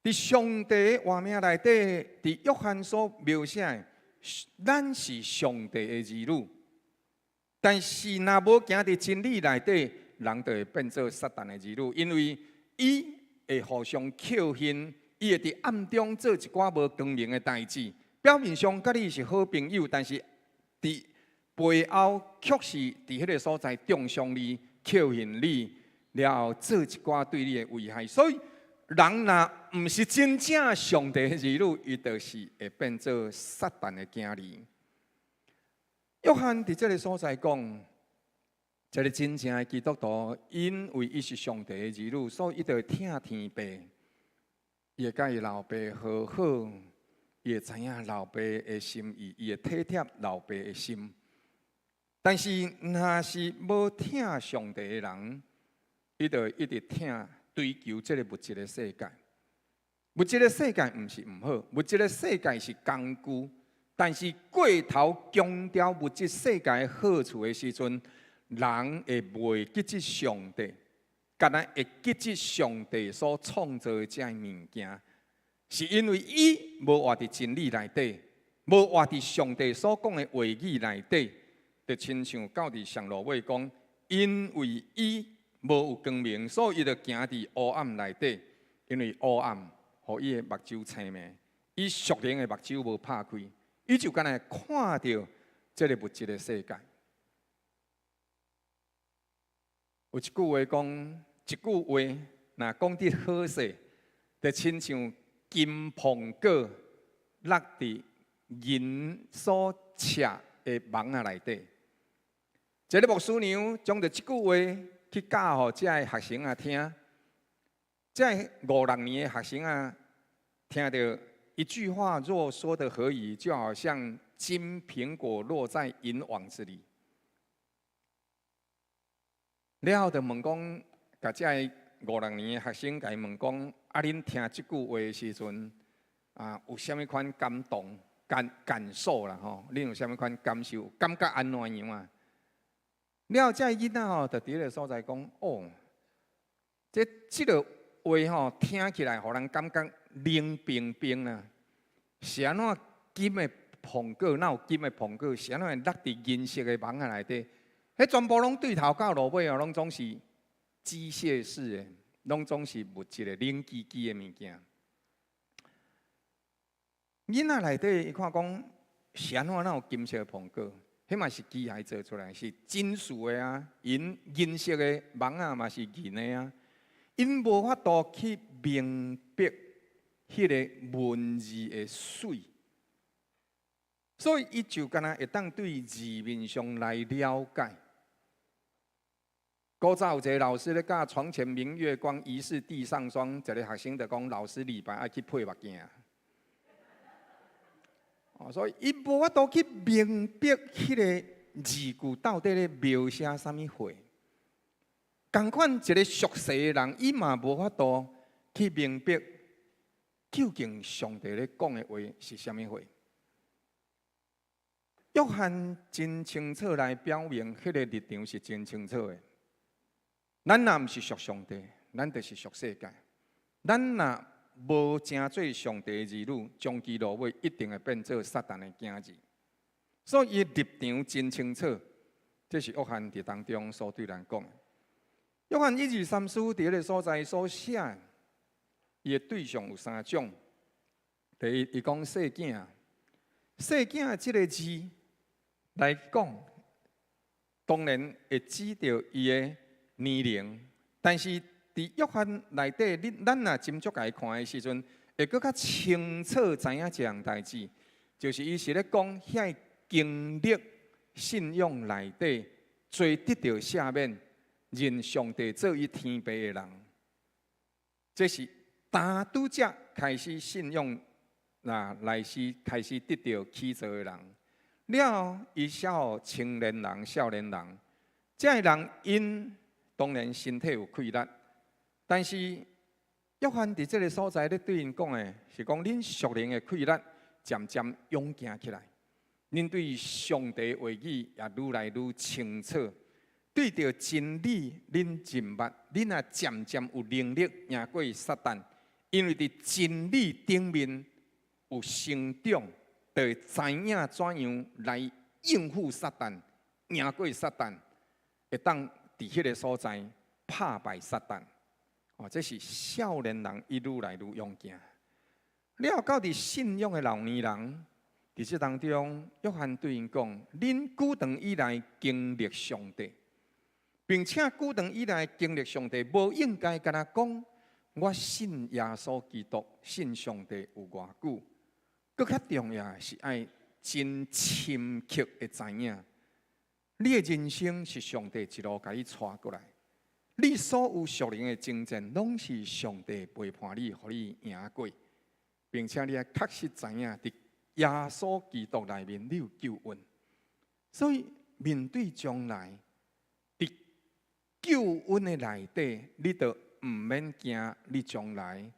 佇上帝話命內底，佇約翰所描寫的，咱是上帝的兒女。但是，若無行佇真理內底，人就會變做撒旦的兒女，因為伊會互相扣恨，伊會佇暗中做一寡無光明的代誌。表面上佮你是好朋友，但是佇背後卻是佇彼个所在中傷你、扣恨你，了後做一寡對你的危害。所以，人若毋是真正上帝的兒女，伊就是會變做撒旦的囝兒。約翰佇這个所在講，這个真正的基督徒，因為伊是上帝的兒女，所以伊就會疼天父，伊會佮伊老爸和好，伊會知影老爸的心意，伊會體貼老爸的心。但是，若是無疼上帝的人，伊就一直疼追求這个物質的世界。物質的世界毋是毋好，物質的世界是工具。但是過頭強調物質世界好處的時陣，人會袂記得上帝，干焦會記得上帝所創造的這个物件，是因為伊無活佇真理內底，無活佇上帝所講的話語內底，就親像到佇上落尾講，因為伊無有光明，所以伊就行佇黑暗內底，因為黑暗予伊的目睭青盲，伊屬靈的目睭無拍開。伊就干焦看著這个物質的世界。有一句話講，一句話若講得好勢，就親像金蘋果落佇銀所織的網仔內底。一个牧師娘將著這句話去教予這个學生仔聽，這个五六年的學生仔聽著。一句話若說得合宜，就好像金蘋果落在銀網子裡。了後就問講，共這个五六年的學生共伊問講：啊，恁聽這句話的時陣，啊，有啥物款感動、感受啦？吼，恁有啥物款感受？感覺按怎樣啊？了後這个囡仔吼，就佇彼个所在講：哦，這個話吼，聽起來予人感覺冷冰冰啊！是按怎金的蘋果，哪有金的蘋果？是按怎會落佇銀色的網仔內底？彼全部攏對頭到落尾哦，攏總是機械式的，攏總是物質的冷機機的物件。囡仔內底伊看講，是按怎哪有金色的蘋果？彼嘛是機械做出來，是金屬的啊，銀銀色的網仔嘛是銀的啊。𪜶無法度去明白彼个文字的媠，所以伊就敢若會當對字面上來了解。古早有一个老師咧教“床前明月光，疑是地上霜”，一个學生就講：“老師，禮拜愛去配目鏡。”哦，所以伊無法度去明白彼个字句到底咧描寫啥物貨。仝款一个屬世的人，伊嘛無法度去明白究竟上帝咧講的話是啥物貨。約翰真清楚來表明，彼个立場是真清楚的。咱若毋是屬上帝，咱就是屬世界。咱若無成做上帝的兒女，終其落尾一定會變做撒旦的囝兒。所以，伊立場真清楚，這是約翰佇當中所對咱講的。約翰一二三書佇彼个所在所寫，伊的對象有三種。第一，伊講細囝，細囝這个字來講，當然會指著伊的年齡，但是佇約翰內底，你咱若斟酌來看的時陣，會閣較清楚知影一項代誌，就是伊是咧講遐經歷信仰內底最得著赦免、認上帝做伊天父的人，這是當拄才開始信仰，那來是開始得著起造的人。了後，伊寫予青年人、少年人，這个人𪜶當然身體有氣力，但是約翰佇這个所在咧對𪜶講的是講，恁屬靈的氣力漸漸勇健起來，恁對上帝話語也愈來愈清楚，對著真理恁認捌，恁也漸漸有能力贏過撒旦，因為佇真理頂面有成長，就會知影怎樣來應付撒旦，贏過撒旦，會當佇彼个所在拍敗撒旦。哦，這是少年人伊愈來愈勇健。了後到佇信仰的老年人，佇這當中，約翰對𪜶講：恁久長以來經歷上帝，並且久長以來經歷上帝，無應該干焦講我信耶穌基督，信上帝有偌久。閣較重要的是愛真深刻的知影，你的人生是上帝一路共你帶過來，你所有屬靈的征戰，攏是上帝陪伴你，予你贏過，並且你也確實知影，佇耶穌基督內面你有救恩。所以面對將來，佇救恩的內底，你就毋免驚，你將來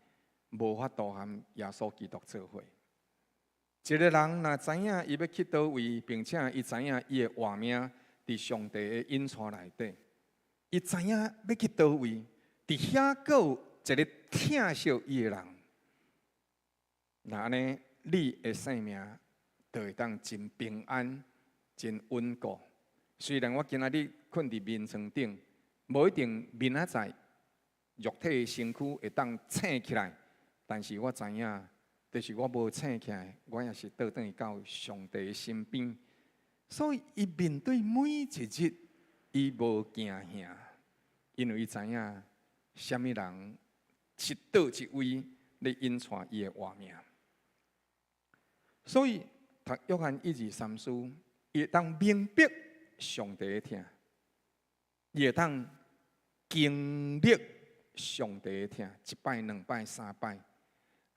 無法度和耶穌基督做伙。一个人若知影伊欲去佗位，並且伊知影伊的活命佇上帝的引帶內底，伊知影欲去佗位，佇遐閣有一个疼惜伊的人，那按呢，你的生命就會當真平安、真穩固。雖然我今仔日睏佇眠床頂，無一定明仔載肉體的身軀會當醒起來，但是我知影，就是我無醒起來，我也是倒轉去到上帝身邊。所以，伊面對每一日，伊無驚嚇，因為伊知影啥物人是佗一位咧引帶伊的活命。所以，讀約翰一二三書，伊會當明白上帝的疼，伊會當經歷上帝的疼，一擺、兩擺、三擺。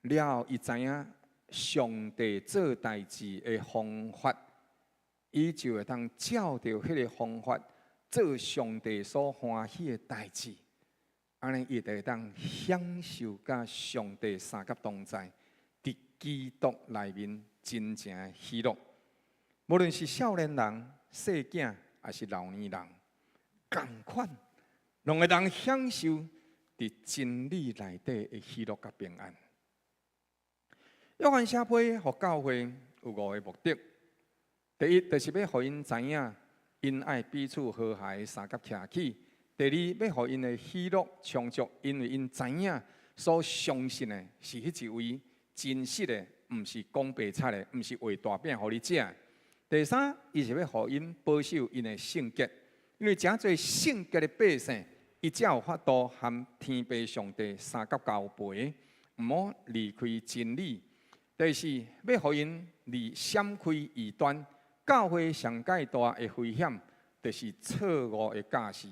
了後，伊知影上帝做代誌的方法，伊就會當照著彼个方法做上帝所歡喜的代誌，按呢伊就會當享受佮上帝相佮同在，佇基督內面真正的喜樂。無論是少年人、細囝，抑是老年人，仝款，攏會當享受佇真理內底的喜樂佮平安。約翰寫批予教會有五个目的。第一，就是欲予𪜶知影，𪜶愛彼此和諧相佮徛起；第二，欲予𪜶的喜樂充足，因為𪜶知影所相信的是彼一位真實的，毋是講白賊的，毋是畫大餅予你食。第三，伊是欲予𪜶保守𪜶的聖潔，因為誠濟聖潔的百姓，伊才有法度和天父上帝相佮交陪，毋好離開真理。第四，欲予𪜶離閃開異端，教會上蓋大的危險，就是錯誤的教示。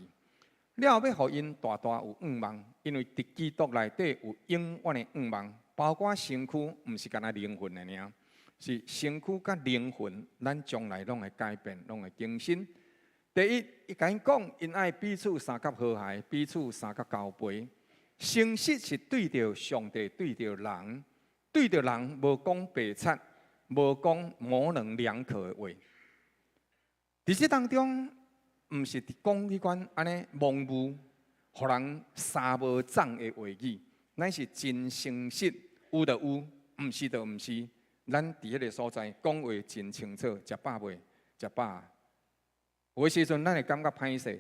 了後欲予𪜶大大有向望，因為佇基督內底有永遠的向望，包括身軀，毋是干焦靈魂的爾，是身軀佮靈魂，咱將來攏會改變，攏會更新。第一，伊共𪜶講，𪜶愛彼此相佮和諧，彼此相佮交陪。誠實是對著上帝，對著人，對著人無講白賊，無講模棱兩可的話。佇這當中，毋是佇講彼款按呢模糊，予人三無總的話語，咱是真誠實，有就有，毋是就毋是。咱佇彼个所在講話真清楚，食飽未？食飽。有的時陣咱會感覺歹勢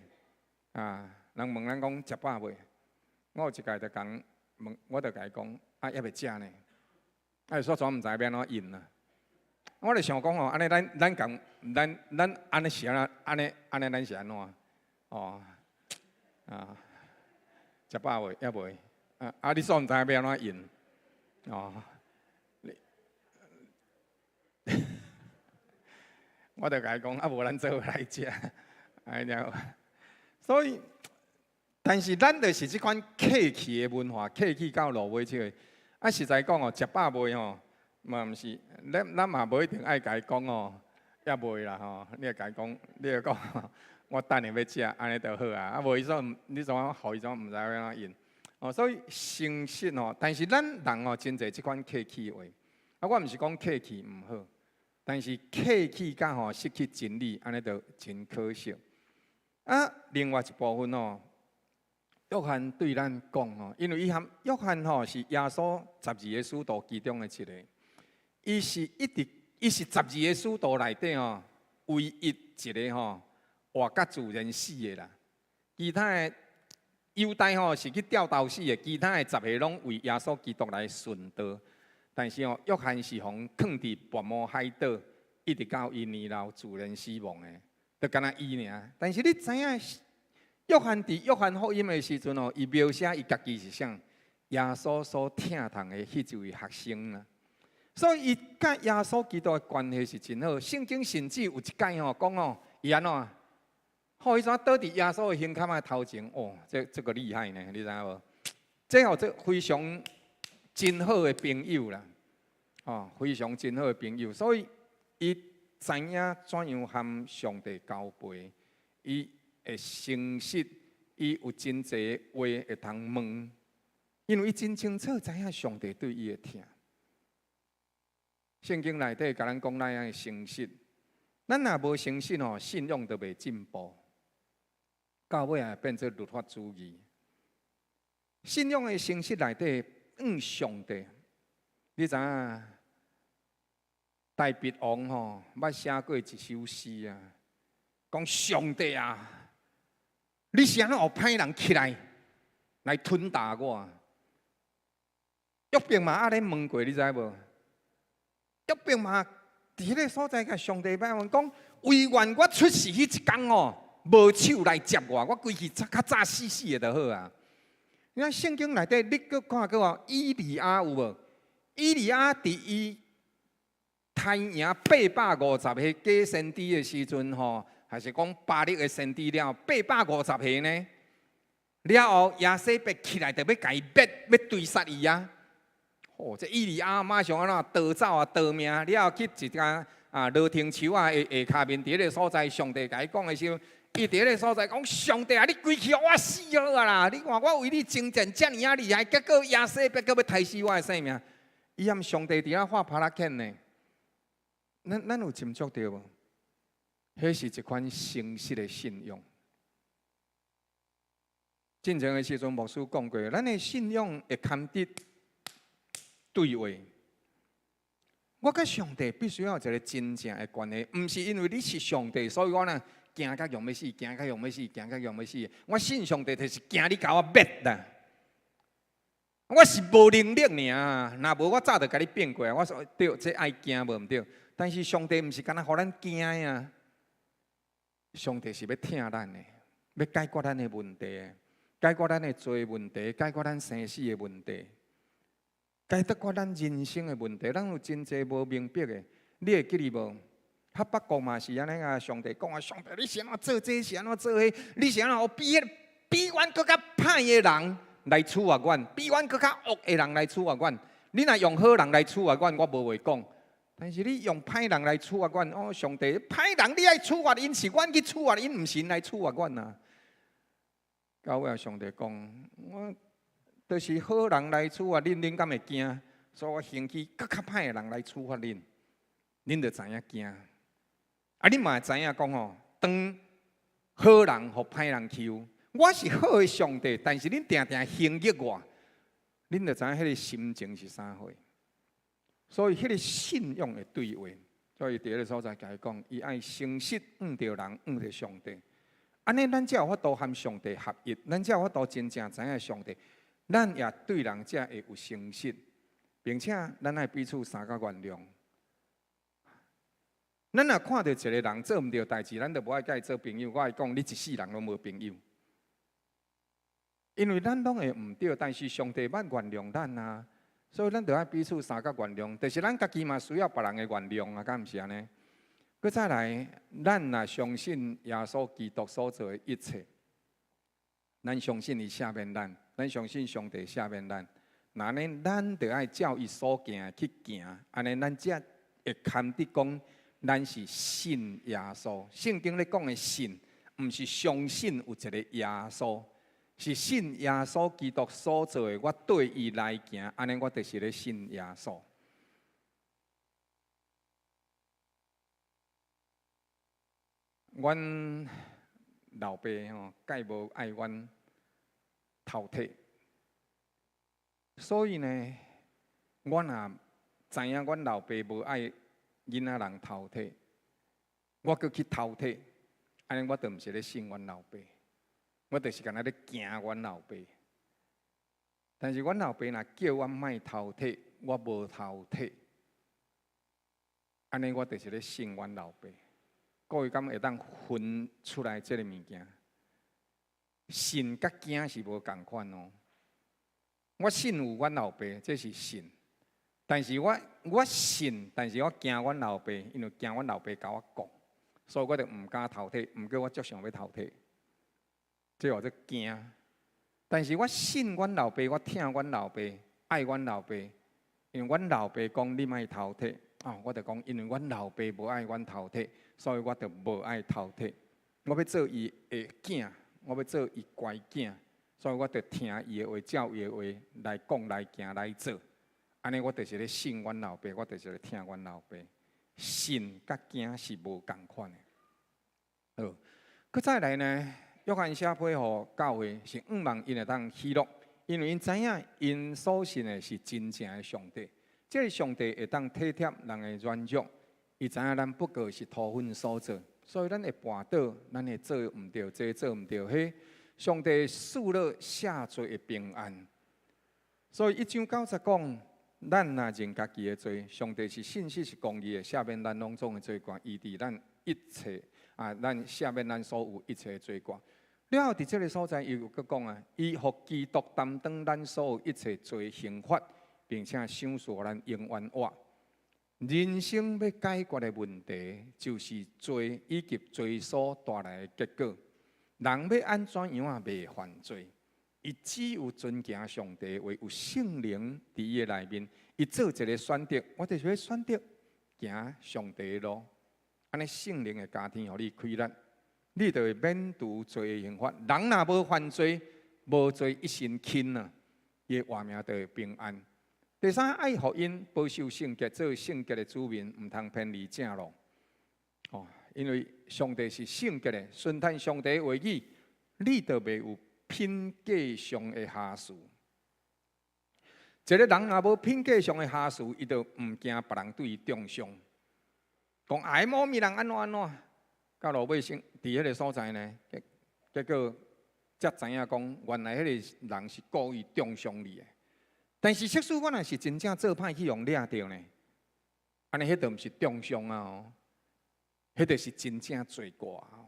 啊，人問咱講食飽未？我有一擺就講問，我就共伊講啊，猶未食呢。啊，煞怎毋知欲按怎應啊？我就想講吼，按呢咱咱共咱咱按呢是按怎？按呢按呢咱是按怎？哦，啊，食飽未？猶未？啊啊！你煞毋知欲按怎應？哦，你，我就共伊講，啊無咱做伙來食，哎了。所以，但是咱就是這款客氣的文化，客氣到落尾這個。啊，實在講哦，食飽未吼？嘛毋是，咱咱嘛無一定愛共伊講哦，猶未啦吼。你會共伊講，你會講，我等下欲食，按呢就好啊。啊，無伊說，你怎啊，予伊怎毋知欲按怎應？哦，所以誠實吼，但是咱人哦，真濟這款客氣話。啊，我毋是講客氣毋好，但是客氣甲吼失去真理，按呢就真可惜。啊，另外一部分哦，約翰對咱講吼，因為伊含約翰吼是耶穌十二个使徒其中的一个。伊是一直，伊是十二个使徒內底吼，唯一一个吼活甲自然死的啦。其他的猶大吼是去吊刀死的，其他的十个攏為耶穌基督來殉道。但是吼，約翰是予囥佇拔摩海島，一直到伊年老自然死亡的，就干焦伊爾。但是你知影，約翰佇約翰福音的時陣吼，伊描寫伊家己是啥？耶穌所疼痛的彼一位學生啦。所以伊佮耶穌基督的關係是真好。聖經甚至有一擺吼講吼，伊按怎？吼，伊怎倒佇耶穌的胸坎仔頭前？哦，這這個厲害呢，你知影無？這吼這非常真好的朋友啦，哦，非常真好的朋友。所以伊知影怎樣和上帝交陪，伊會誠實，伊有真濟話會通問，因為伊真清楚知影上帝對伊的疼。聖經內底共咱講，咱愛誠實。咱若無誠實吼，信仰就袂進步，到尾也變做律法主義。信仰的誠實內底，向上帝，你知影？大衛王吼，捌寫過一首詩啊，講上帝啊，你是按怎予歹人起來來吞打我？約伯嘛按呢問過，你知無？約伯嘛，佇彼个所在，共上帝拜問講，惟願我出世彼一工哦，無手來接我，我規氣較早死死的就好啊。你看聖經內底，你閣看過哦？以利亞有無？以利亞佇伊刣贏850個假先知的時陣吼，還是講巴力的先知了，850個呢？了後耶洗別起來，就欲共伊滅，欲追殺伊啊！哦，這以利亞馬上按怎逃走啊，逃命了後去一間啊羅亭樹仔下跤面，佇彼个所在，上帝共伊講的時候，伊佇彼个所在講：上帝啊，你規氣予我死好啊啦！你看我為你征戰遮爾仔厲害，結果耶洗別閣欲刣死我的性命。伊和上帝佇遐畫拍仔犬呢？咱咱有斟酌著無？彼是一款誠實的信仰。進前的時陣，牧師講過，咱的信仰會堪得對話。我佮上帝必須要有一個真正的關係，毋是因為你是上帝，所以我呢驚甲用欲死，驚甲用欲死，驚甲用欲死。我信上帝就是驚你共我滅啦。我是無能力爾，若無我早就共你變過來。我說對，這愛驚無毋對，但是上帝毋是干焦予咱驚啊！上帝是欲疼咱的，欲解決咱的問題，解決咱的罪問題，解決咱生死的問題，解決咱人生的問題。咱有真濟無明白的，你會記得無？哈巴谷嘛是按呢啊！上帝講啊，上帝你是按怎做這，是按怎做彼？你是按怎比阮閣較歹的人來處罰阮，比阮閣較惡的人來處罰阮。你若用好人來處罰阮，我無話講。但是你用歹人來處罰阮，哦，上帝，歹人你愛處罰𪜶，是阮去處罰𪜶，毋是𪜶來處罰阮啊。到尾上帝講，我就是好人來處罰恁，恁敢會驚？所以我興起閣較歹的人來處罰恁，恁就知影驚。啊，恁嘛會知影講吼，當好人予歹人欺負，我是好的上帝，但是恁定定攻擊我，恁就知影彼个心情是啥貨。所以彼个信仰的對話，所以佇彼个所在共伊講，伊愛誠實向著人，向著上帝。按呢，咱才有法度和上帝合一，咱才有法度真正知影上帝。咱也對人才會有誠實，並且咱愛彼此相佮原諒。咱若看著一个人做毋對代誌，咱就無愛佮伊做朋友。我會講，你一世人攏無朋友，因為咱攏會毋對，但是上帝捌原諒咱啊，所以咱著愛彼此相佮原諒。就是咱家己嘛需要別人的原諒啊，敢毋是按呢？閣再來，咱若相信耶穌基督所做的一切，咱相信伊赦免咱，咱相信上帝赦免咱，那呢，咱著愛照伊所行的去行，按呢，咱才會堪得講，咱是信耶穌。聖經咧講的信，毋是相信有一個耶穌，是信耶穌基督所做的。我對伊來行，按呢，我就是咧信耶穌。阮老爸吼，蓋無愛阮頭退，所以呢，我若知影阮老爸無愛囡仔人頭退，我閣去頭退，按呢我就毋是咧信阮老爸，我就是干焦咧驚阮老爸。但是阮老爸若叫阮莫頭退，我無頭退，按呢我就是咧信阮老爸。各位敢會當分出來這个物件？信佮驚是無仝款哦。我信有阮老爸，這是信。但是我信，但是我驚阮老爸，因為驚阮老爸共我講，所以我就毋敢頭退。毋過我足想欲頭退，這叫做驚。但是我信阮老爸，我疼阮老爸，愛阮老爸，因為阮老爸講你莫頭退，哦，我就講因為阮老爸無愛阮頭退，所以我就無愛頭退。我欲做伊的囝，我欲做伊乖囝，所以我就聽伊的話，照伊的話來講、來行、來做。按呢，我就是咧信阮老爸，我就是咧疼阮老爸。信佮驚是無仝款的。好，閣再來呢？約翰寫批予教會是向望𪜶會當喜樂，因為𪜶知影𪜶所信的是真正的上帝。這个上帝會當體貼人的軟弱，伊知影咱不過是塗粉所做，所以咱會跋倒，咱會做毋對，這做毋對，彼上帝賜了赦罪的平安。所以一章九節講，咱若認家己的罪，上帝是信實是公義的，赦免咱攏總的罪過，醫治咱一切啊，咱赦免咱所有一切的罪過。了後，佇這个所在，伊又閣講啊，伊予基督擔當咱所有一切罪刑罰，並且賞賜咱永遠活。人生欲解決的問題，就是罪以及罪所帶來的結果。人欲按怎樣仔袂犯罪？伊只有遵行上帝的話，有聖靈佇伊的內面，伊做一个選擇，我就是欲選擇行上帝的路。按呢，聖靈會加添予你氣力，你就會免除罪的刑罰。人若無犯罪，無罪一身輕啊，伊的活命就會平安。第三，愛予𪜶保守聖潔，做聖潔的子民，毋通偏離正路。哦，因為上帝是聖潔的，順趁上帝的話語，你就袂有品格上的瑕疵。一个人若無品格上的瑕疵，伊就毋驚別人對伊中傷。講哎，某物人按怎按怎，到落尾先佇彼个所在呢？結果才知影講，原來彼个人是故意中傷你的。但是，即使我若是真正做歹去予掠著呢，按呢彼就毋是中傷啊哦，彼就是真正罪過啊。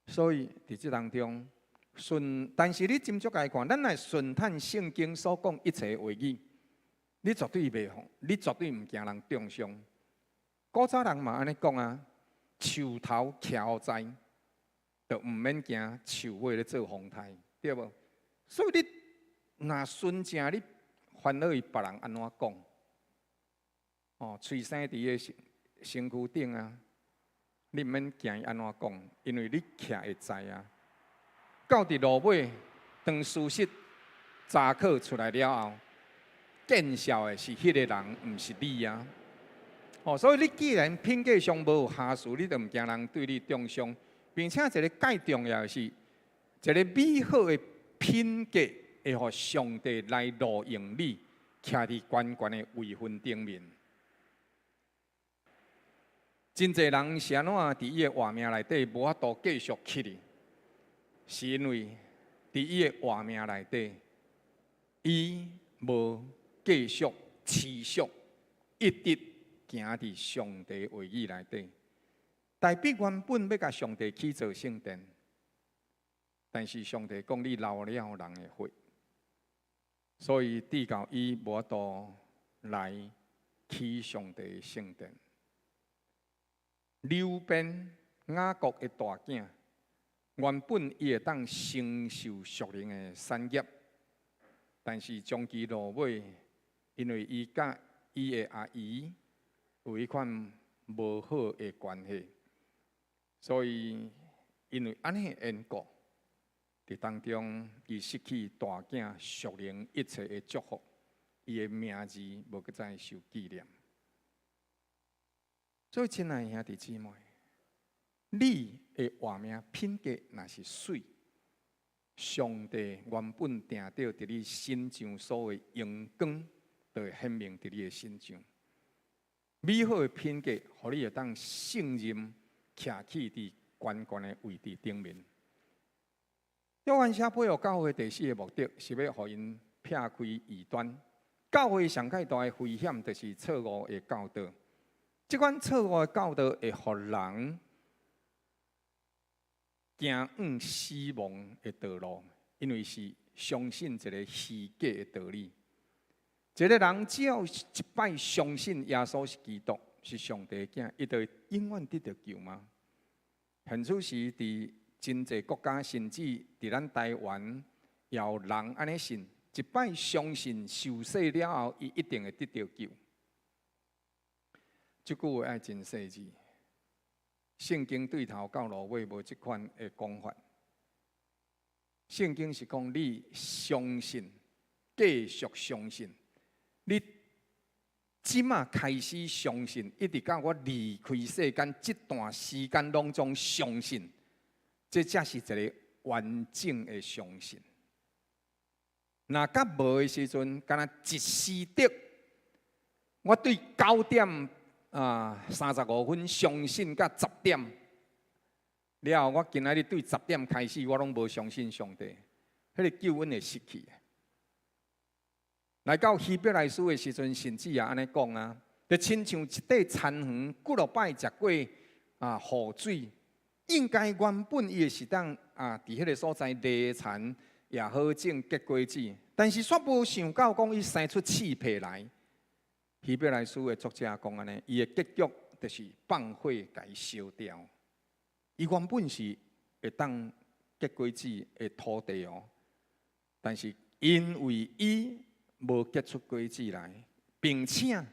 所以佇這當中，順，但是你斟酌來看，咱來順探聖經所講一切話語，你絕對袂防，你絕對毋驚人中傷。古早人嘛按呢講啊，樹頭徛予知，就毋免驚樹尾咧做風颱，對無？所以你若純正，你煩惱伊別人按怎講？哦，喙生佇伊身身軀頂啊，你毋免驚伊按怎講，因為你徛會知啊。到佇落尾，當事實查考出來了後，見笑的是彼個人，毋是你啊。哦，所以你既然品格上無瑕疵，你就毋驚人對你中傷，並且一個蓋重要的是，一個美好的品格會予上帝來錄用你，徛佇懸懸的位份頂面。真濟人是按怎佇伊的活命內底無法度繼續起去，是因為佇伊的活命內底，伊無繼續持續一直行佇上帝話語內底。大衛原本欲共上帝起造聖殿，但是上帝講你流了人的血，所以致到伊無法度來起上帝的聖殿。流便雅各的大囝，原本伊會當承受屬靈的產業，但是終其落尾，因為伊佮伊的阿姨有彼款無好的關係，所以因為按呢緣故，佇當中伊失去大囝屬靈一切的祝福，伊的名字無閣再受紀念。所以，親愛兄弟姊妹，你的活命品格若是媠，上帝原本定著佇你身上所有榮光，就會顯明佇你的身上。美好的品格，予你會當勝任徛起佇懸懸的位置頂面。約翰寫批予教會第四个目的，是欲予𪜶撇開異端。教會上蓋大的危險，就是錯誤的教導。這款錯誤的教導會予人行往死亡的道路，因為是相信一個虛假的道理。一個人只要一擺相信耶穌是基督，是上帝的囝，伊就會永遠得著救嗎？現此時佇真濟國家，甚至佇咱台灣，也有人按呢信，一擺相信受洗了後，伊一定會得著救。這句話愛真細緻，聖經對頭到落尾無這款的講法。聖經是講你相信，繼續相信，你這馬開始相信，一直到我離開世間這段時間攏總相信，這才是一個完整的相信。若較無的時陣，敢若一時的，我對九點35分相信到十點，了後我今仔日對十點開始，我攏無相信上帝，彼個救恩會失去。來到希伯來書的時陣，甚至也按呢講啊，就親像一塊田園，幾落擺食過雨水，應該原本伊會是當佇彼個所在犁田也好種結果子，但是煞無想到講伊生出刺皮來。希伯來書的作者講按呢，伊的結局就是放火共伊燒掉。伊原本是會當結果子的土地哦，但是因為伊無結出果子來，並且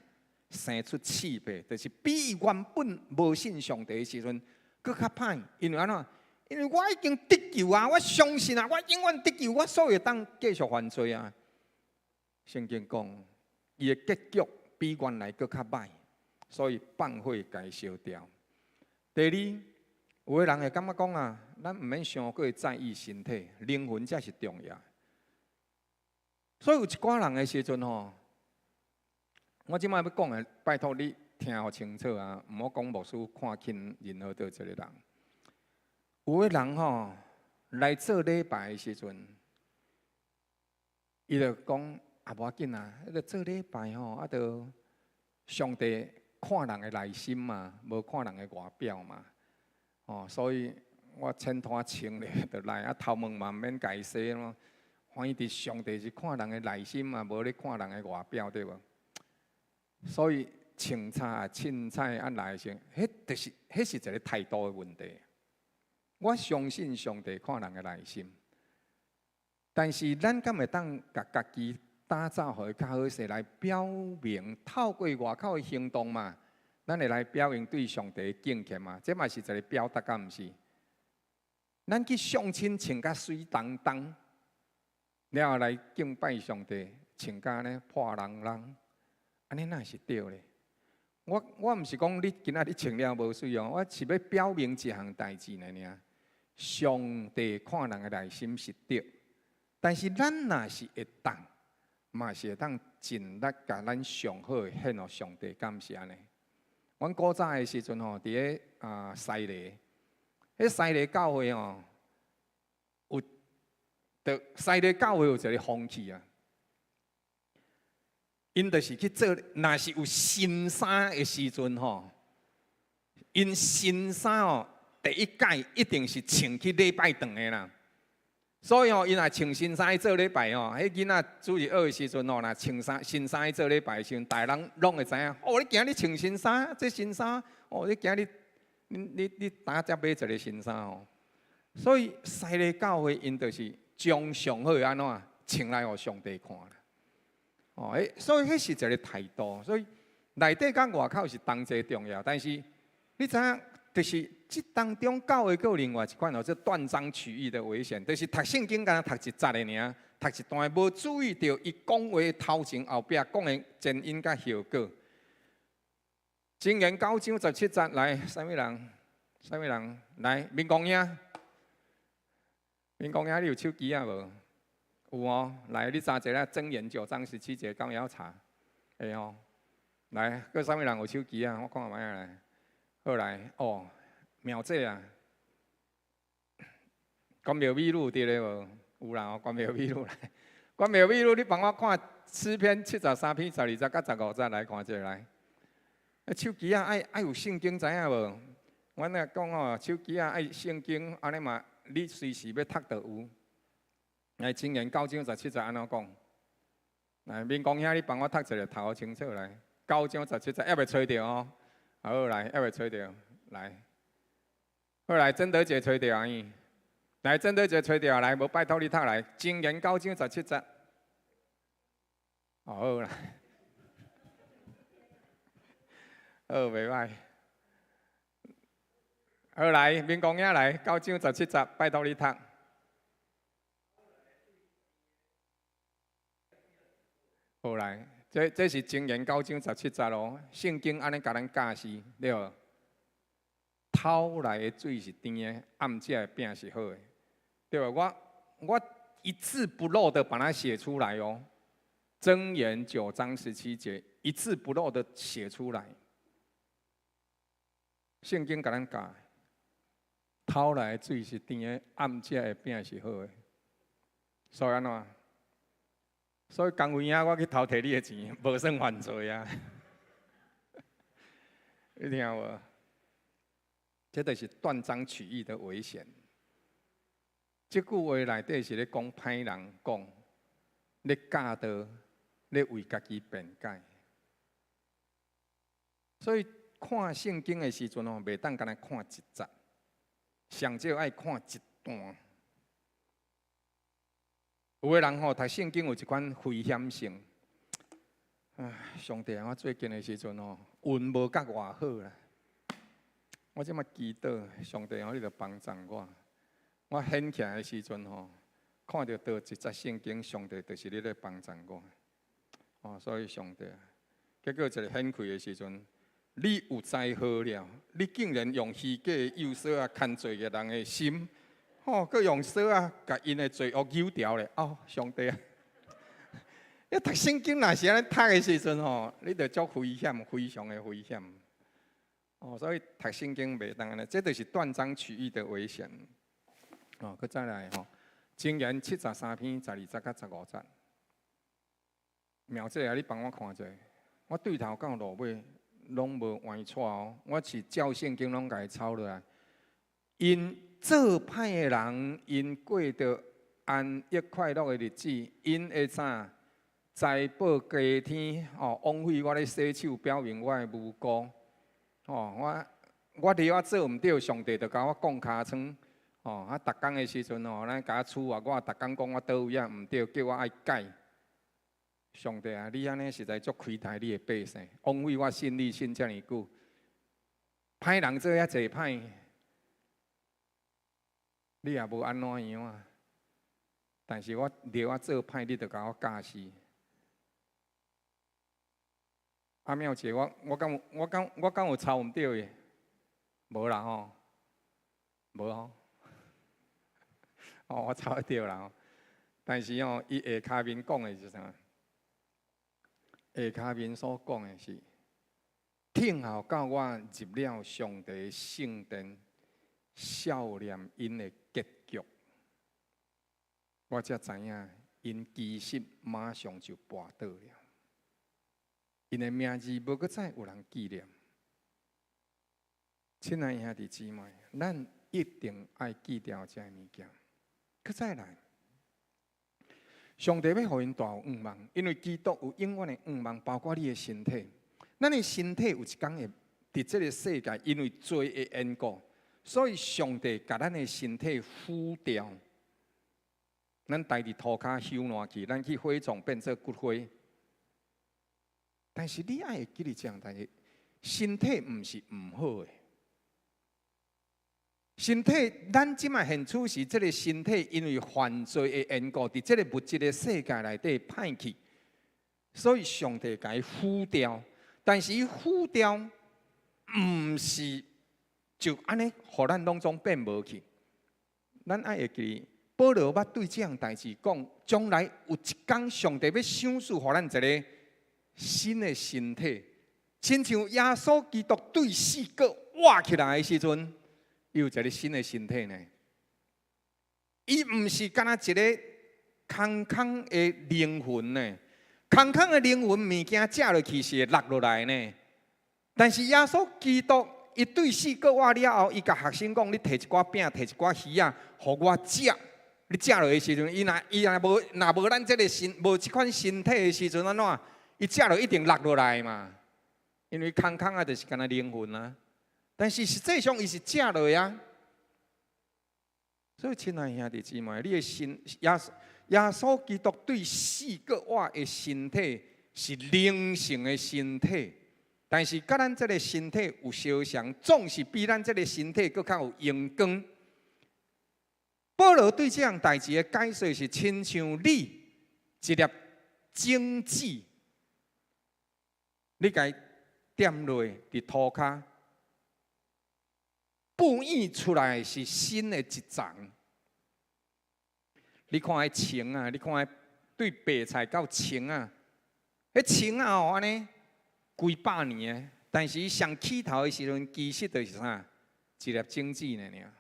生出刺皮，就是比伊原本無信上帝的時陣閣較歹。因為按怎？因為我已經得救啊，我相信啊，我永遠得救，我所以會當繼續犯罪啊。聖經講，伊的結局比原來閣較歹，所以放火共伊燒掉。第二，有的人會感覺講啊，咱毋免傷過在意身體，靈魂才是重要。所以有一寡人的時陣吼，我這擺欲講的，拜託你聽予清楚啊，毋好講牧師看輕任何佗一個人。有的人吼來做禮拜的時陣，伊就講啊，無要緊啊，彼个做禮拜吼，啊，著上帝看人的內心嘛，無看人的外表嘛。哦，所以我淺拖穿咧就來，啊頭毛嘛毋免共洗咯。反正佇上帝是看人的內心嘛，無咧看人的外表，對無？所以穿插啊、凊彩啊來時，彼就是，彼是一个態度的問題。我相信上帝看人的內心，但是咱敢會當共家己打造予伊較好勢來表明，透過外口的行動嘛，咱會來表明對上帝的敬虔嘛？這嘛是一个表達，敢毋是？咱去相親穿甲媠當當，了後來敬拜上帝，穿甲按呢破啷啷，按呢哪是對咧？我毋是講你今仔日穿了無媠哦，我是欲表明一項代誌爾爾。上帝看人的內心是對，但是咱若是會當，嘛是會當盡力共咱上好的獻予上帝，敢毋是按呢？阮古早的時陣吼，佇咧啊西螺，彼西螺教會吼，有，著西螺教會有一个風氣啊。𪜶就是去做，若是有新衫的時陣吼，𪜶新衫哦，第一改一定是穿去禮拜堂的啦。所以吼，𪜶若穿新衫去做禮拜吼，彼囡仔主日學的時陣吼，若穿衫新衫去做禮拜的時陣，逐个人攏會知影。哦，你今日穿新衫，這新衫，哦，你今日你你你佗才買一个新衫哦。所以西螺教會𪜶就是將上好的按怎穿來予上帝看啦。哦，欸，所以彼是一个態度，所以內底佮外口是同齊重要。但是你知影，就是這當中教會閣有另外一款哦，這斷章取義的危險，就是讀聖經敢若讀一節的爾，讀一段無注意著伊講話頭前後壁講的前因佮後果。箴言九章十七節來，啥物人？啥物人？來，民公兄，民公兄，你有手機啊無？有哦，來，你查一下箴言九章十七節，敢會曉查？會哦。來，閣啥物人有手機啊？我看覓仔來。好來，哦，妙姐啊，關廟美女佇咧無？有啦，哦，關廟美女來。關廟美女，你幫我看詩篇73篇12節佮15節來看者來。手機仔愛愛有聖經知影無？阮若講哦，手機仔愛聖經，按呢嘛，你隨時欲讀就有。來，箴言九章十七節按怎講？來，民公兄，你幫我讀一下，讀予清楚來。九章十七節，猶未揣著哦。好來，猶未揣著，來。好來，曾德姐揣著啊伊。來，曾德姐揣著來，無拜託你讀來。箴言九章十七節。好啦。好，袂䆀。好來，民公兄來，九章十七節，拜託你讀。好來，這這是箴言九章十七節哦。聖經按呢共咱教示，對無？偷來的水是甜的，暗食的餅是好的，對無？我我一字不漏的把它寫出來哦。箴言九章十七節，一字不漏的寫出來。聖經共咱教，偷來的水是甜的，暗食的餅是好的。所以按怎？所以江偉啊，我去偷提你的錢，無算犯罪啊！你聽無？這就是斷章取義的危險。這句話內底是咧講歹人講，咧教導，咧為家己辯解。所以看聖經的時陣哦，袂當干焦看一節，上少愛看一段。有的人吼讀聖經有一款危險性。唉，上帝啊，我最近的時陣吼，運無佮偌好啦。我這馬祈禱，上帝哦，你著幫助我。我掀起來的時陣吼，看著佗一節聖經，上帝就是咧咧幫助我。哦，所以上帝，結果一个掀開的時陣，你有災禍了，你竟然用虛假的誘索仔牽罪的人的心。吼，閣用索仔共𪜶的罪惡扭掉咧！哦，上帝啊！你讀聖經若是按呢讀的時陣吼，你就足危險，非常的危險。哦，所以讀聖經袂當按呢，這就是斷章取義的危險。哦，閣再來吼，箴言73篇12節佮15節。苗姐啊，你幫我看者，我對頭到落尾攏無歪錯哦，我是照聖經攏共伊抄落來。𪜶做歹的人，𪜶過著安逸快樂的日子，𪜶會啥？財寶加添，哦，枉費我咧洗手，表明我的無辜。哦，我了我做毋對，上帝就共我摃尻川。哦，啊，逐工的時陣哦，咱共我處罰，我逐工講我佗位仔毋對，叫我愛改。上帝啊，你按呢實在足虧待你的百姓，枉費我信你信遮爾久。歹人做遐濟歹，你也無按怎樣啊？但是我了我做歹，你就共我教示。阿妙姐，我敢有抄毋對的？無啦吼，無吼。哦，我抄得對啦吼。但是哦，伊下跤面講的是啥？下跤面所講的是，聽候到我入了上帝聖殿，數念𪜶的結局，我才知影𪜶其實馬上就跋倒了。𪜶的名字無閣再有人紀念。親愛兄弟姊妹，咱一定愛記牢這个物件。閣再來，上帝欲予𪜶大有向望，因為基督有永遠的向望，包括你的身體。咱的身體有一工會佇這个世界，因為罪的緣故，所以上帝共咱的身體腐掉。咱待佇塗跤朽爛去，咱去火葬變做骨灰。但是你愛會記得這項代誌，身體毋是毋好的。身體，咱這擺現處時，這个身體因為犯罪的緣故，佇這个物質的世界內底歹去，所以上帝共伊腐掉。但是伊腐掉，毋是就按呢，予咱攏總變無去。咱愛會記，保羅捌對這項代誌講，將來有一工上帝欲賞賜予咱一个新的身體，親像耶穌基督對死閣活起來的時陣，伊有一个新的身體呢。伊毋是干焦一个空空的靈魂呢，空空的靈魂物件食落去是會落落來呢。但是耶穌基督伊對死閣活了後，伊共學生講：你提一寡餅，提一寡魚仔，予我食。你食落的時陣，伊若無咱這个身，無這款身體的時陣，按怎？伊食落一定落落來嘛，因為空空啊，就是干焦靈魂啊。但是實際上伊是食落啊。所以，親愛兄弟姊妹，你的身耶穌基督對死閣活的身體是靈性的身體，但是佮咱這个身體有相像，總是比咱這个身體閣較有榮光。保羅對這項代誌的解說是，親像你一粒種子，你共伊點落佇塗跤，哺育出來是新的一叢。你看彼青仔，你看彼對白菜到青仔，彼青仔哦，按呢幾百年的，但是伊上起頭的時陣，其實就是啥？一粒種子爾。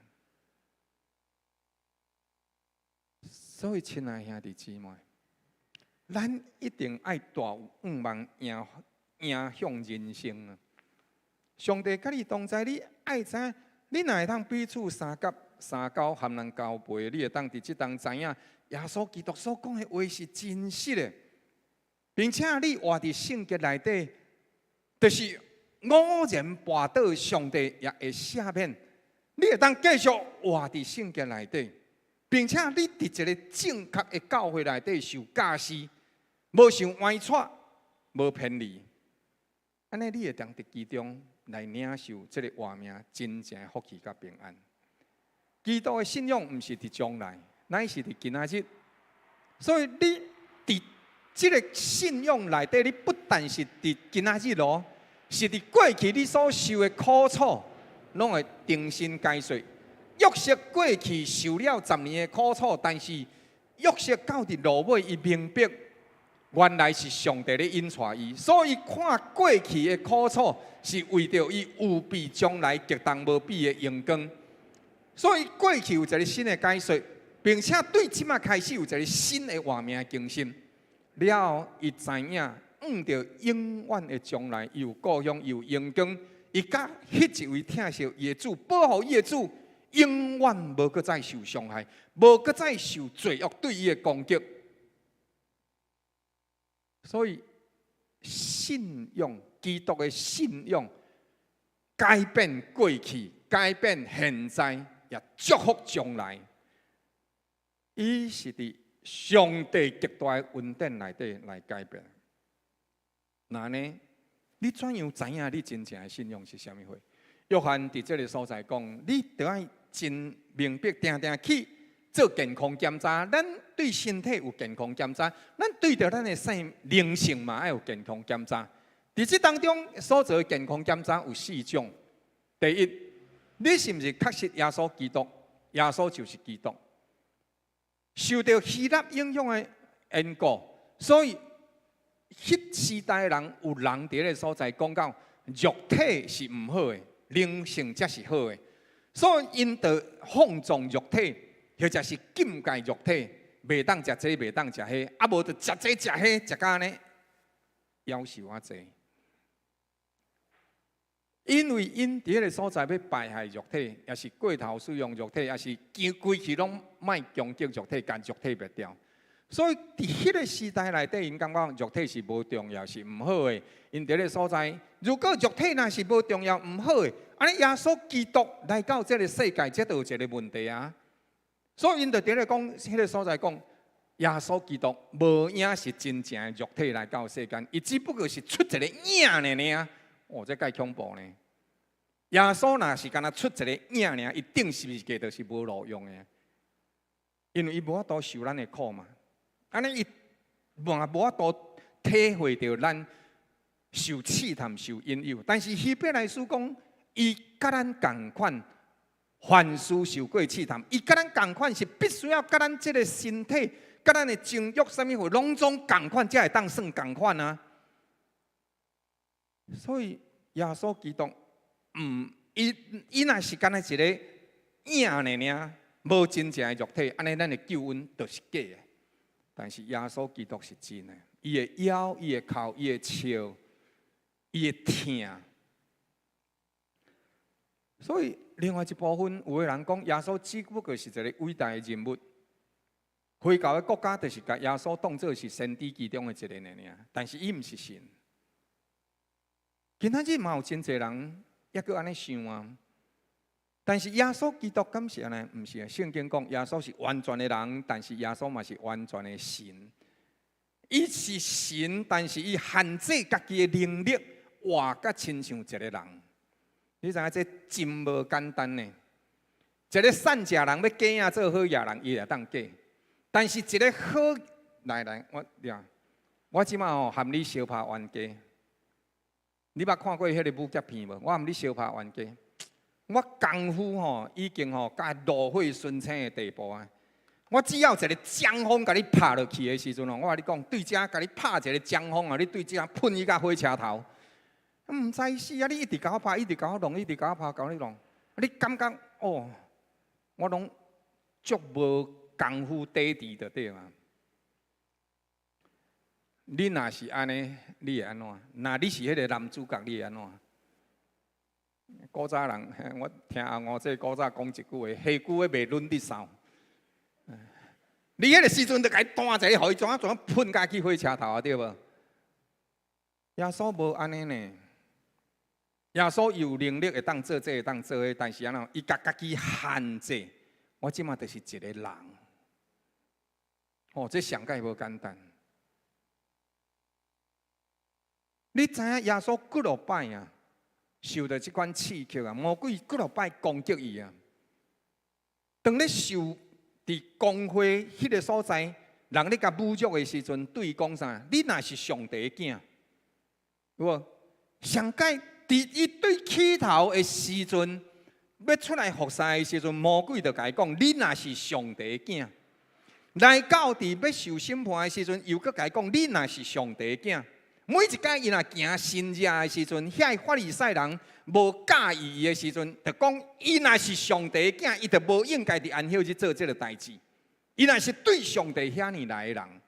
所以，親愛兄弟姊妹，咱一定愛大有向望，迎向人生啊！上帝佮你同在，你愛知影，你若會當彼此相佮相交，含人交陪，你會當佇這當知影耶穌基督所講的話是真實的，並且你活佇聖潔內底，就是偶然跋倒，上帝也會赦免。你會當繼續活佇聖潔內底，並且你佇一个正確的教會內底受教示，無受歪蹉，無偏離。按呢，你會當佇其中來領受這个活命真正的福氣佮平安。基督的信仰毋是佇將來，乃是佇今仔日。所以你佇這个信仰內底，你不但是佇今仔日哦，是佇過去你所受的苦楚，攏會重新解說。約瑟過去受了10年的苦楚，但是約瑟到佇落尾，伊明白原來是上帝咧引帶伊，所以看過去的苦楚是為著伊預備將來極重無比的榮光。所以過去有一个新的解說，並且對這擺開始有一个新的活命更新。了後，伊知影，向著永遠的將來，伊有故鄉，伊有榮光。伊佮彼一位疼惜伊的主，保護伊的主，永遠無閣再受傷害，無閣再受罪惡對伊的攻擊。所以，信仰基督的信仰，改變過去，改變現在，也祝福將來。伊是佇上帝極大的恩典內底來改變。那呢？你怎樣知影你真正的信仰是啥物貨？約翰佇這个所在講，你著愛真明白，定定去做健康檢查。咱對身體有健康檢查，咱對著咱的生靈性嘛愛有健康檢查。佇這當中所做的健康檢查有四種。第一，你是毋是確實耶穌基督？耶穌就是基督。受著希臘影響的緣故，所以彼時代的人有人佇彼个所在講到肉體是毋好的，靈性才是好的，所以𪜶就放縱肉體，或者是禁戒肉體，袂當食這個，袂當食彼个，啊無就食這食彼个，食甲按呢，夭壽仔濟。因為𪜶佇彼个所在欲敗害肉體，抑是過頭使用肉體，抑是規氣攏莫攻擊肉體，共肉體滅掉。所以佇彼个時代內底，𪜶感覺肉體是無重要，是毋好的。𪜶佇彼个所在，如果肉體若是無重要、毋好的，按呢耶穌基督來到這个世界，這就有一个問題啊。所以𪜶就佇咧講，彼个所在講，耶穌基督無影是真正的肉體來到世間，伊只不過是出一个影爾爾。哦，這蓋恐怖呢！耶穌若是干焦出一个影爾，伊釘十字架就是無路用的，因為伊無法度受咱的苦嘛。按呢伊嘛無法度體會著咱受試探、受引誘。但是希伯來書講，伊佮咱仝款，凡事受過試探，伊佮咱仝款是必須要佮咱這个身體、佮咱的情欲啥物貨，攏總仝款，才會當算仝款啊。所以耶穌基督，伊伊若是干焦一个影爾爾，無真正的肉體，按呢咱的救恩就是假的。但是耶穌基督是真的，伊的腰、伊的哭、伊的笑、伊的疼。所以另外一部分有的人講，耶穌只不過是一个偉大的人物。回教的國家就是共耶穌當做是先知其中的一个爾爾，但是伊毋是神。今仔日嘛有真濟人猶閣按呢想啊，但是耶穌基督敢是按呢？毋是啊！聖經講耶穌是完全的人，但是耶穌嘛是完全的神。伊是神，但是伊限制家己的能力，活甲親像一个人。你知影這真無簡單呢？一个善食人欲假影做好食人，伊會當假。但是一个好來來，我掠，我這馬吼含你相拍冤家。你捌看過彼个武俠片無？我含你相拍冤家，我功夫吼已經吼到爐火純青的地步啊！我只要一个掌風共你拍落去的時陣吼，我共你講，對這共你拍一个掌風啊，你對這噴伊到火車頭，毋知死啊！你一直共我拍，一直共我弄，一直共我拍，共你弄，你感覺哦，我攏足無功夫底佇就對啊。你若是按呢，你會按怎？若你是彼个男主角，你會按怎？古早人，我聽阿五姐古早講一句話：火久的袂攆得捎。你彼个時陣就共伊彈一个，予伊怎怎噴共去火車頭啊？對無？耶穌無按呢呢。耶穌有能力會當做這個，會當做彼個，但是按怎？伊共家己限制。我這馬就是一个人。哦，這上蓋無簡單。你知影耶穌幾落擺啊？受著這款刺激啊，魔鬼幾落擺攻擊伊啊。當咧受佇公會彼个所在，人咧共侮辱的時陣，對伊講啥？你若是上帝的囝，有無？上蓋佇伊對起頭的時陣，欲出來服侍的時陣，魔鬼就共伊講：你若是上帝的囝。來到佇欲受審判的時陣，又閣共伊講：你若是上帝的囝。每一擺伊若行神跡的時陣，遐个法利賽人無佮意伊的時陣，就講伊若是上帝的囝，伊就無應該佇安息日做這个代誌。伊若是對上帝遐爾來的人，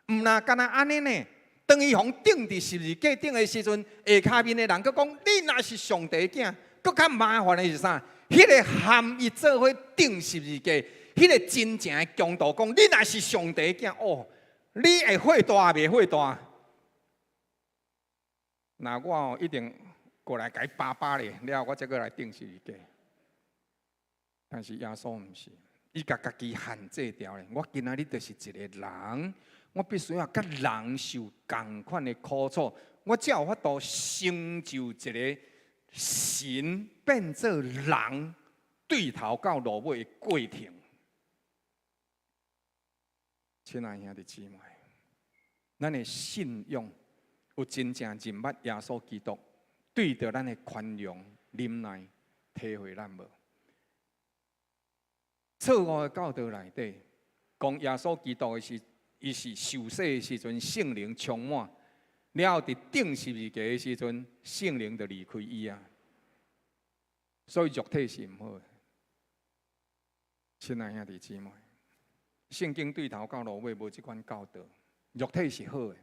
毋若干焦按呢呢。當伊予釘佇十字架頂的時陣，下跤面的人閣講：你若是上帝囝，閣較麻煩的是啥？彼個含伊做伙釘十字架，彼個真正的強盜講：你若是上帝囝，哦，你會火大袂火大？若我哦一定過來共伊巴巴咧，了後我才閣來釘十字架。但是耶穌毋是，伊共家己限制牢咧。我今仔日就是一個人。我必須要佮人受仝款的苦楚，我才有法度成就一個神變做人對頭到落尾的過程。親愛兄弟姊妹，咱的信仰有真正認捌耶穌基督，對著咱的寬容、忍耐、體會咱無？錯誤的教導內底，講耶穌基督的時。伊是受洗的時陣，聖靈充滿，了後佇釘十字架的時陣，聖靈就離開伊啊。所以肉體是毋好的。親愛兄弟姊妹，聖經對頭到落尾無這款教導，肉體是好的，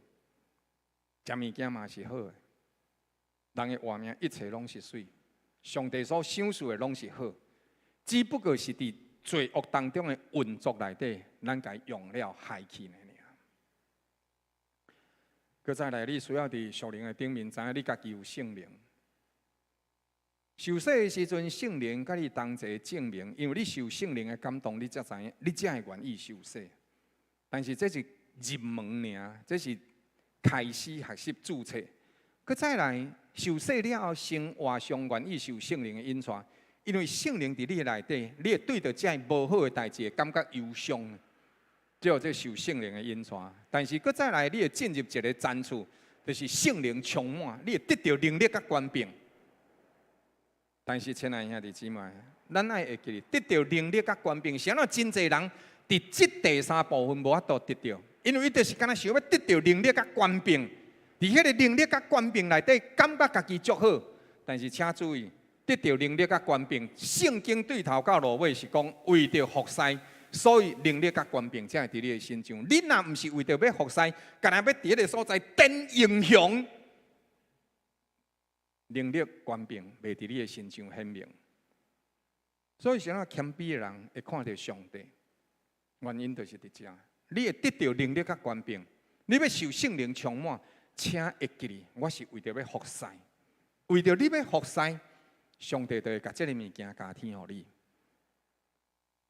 食物件嘛是好的，人的活命一切攏是媠，上帝所賞賜的攏是好，只不過是佇罪惡當中的運作內底，咱共伊用了害去呢。閣再來，你需要佇屬靈的頂面知影你家己有聖靈。受洗的時陣，聖靈佮你同齊證明，因為你受聖靈的感動，你才知影，你才會願意受洗。但是這是入門爾，這是開始學習註冊。閣再來，受洗了後，生活上願意受聖靈的引帶，因為聖靈佇你的內底，你會對著這無好的代誌會感覺憂傷。就這受聖靈的引帶，但是閣再來，你會進入一個層次，就是聖靈充滿，你會得著能力佮權柄。但是，親愛兄弟姊妹，咱愛會記得，得著能力佮權柄，是按怎真濟人佇這第三部分無法度得著，因為伊就是干焦想欲得著能力佮權柄，佇彼个能力佮權柄內底，感覺家己足好。但是請注意，得著能力佮權柄，聖經對頭到落尾是講為著服侍。所以能力佮權柄才會佇你的身上。你若毋是為著欲服侍，干焦欲佇彼个所在展英雄，能力權柄袂佇你的身上顯明。所以，啥物謙卑的人會看著上帝，原因就是佇遮。你會得著能力佮權柄，你欲受聖靈充滿，請會記得，我是為著欲服侍，為著你欲服侍，上帝就會共這个物件加添予你。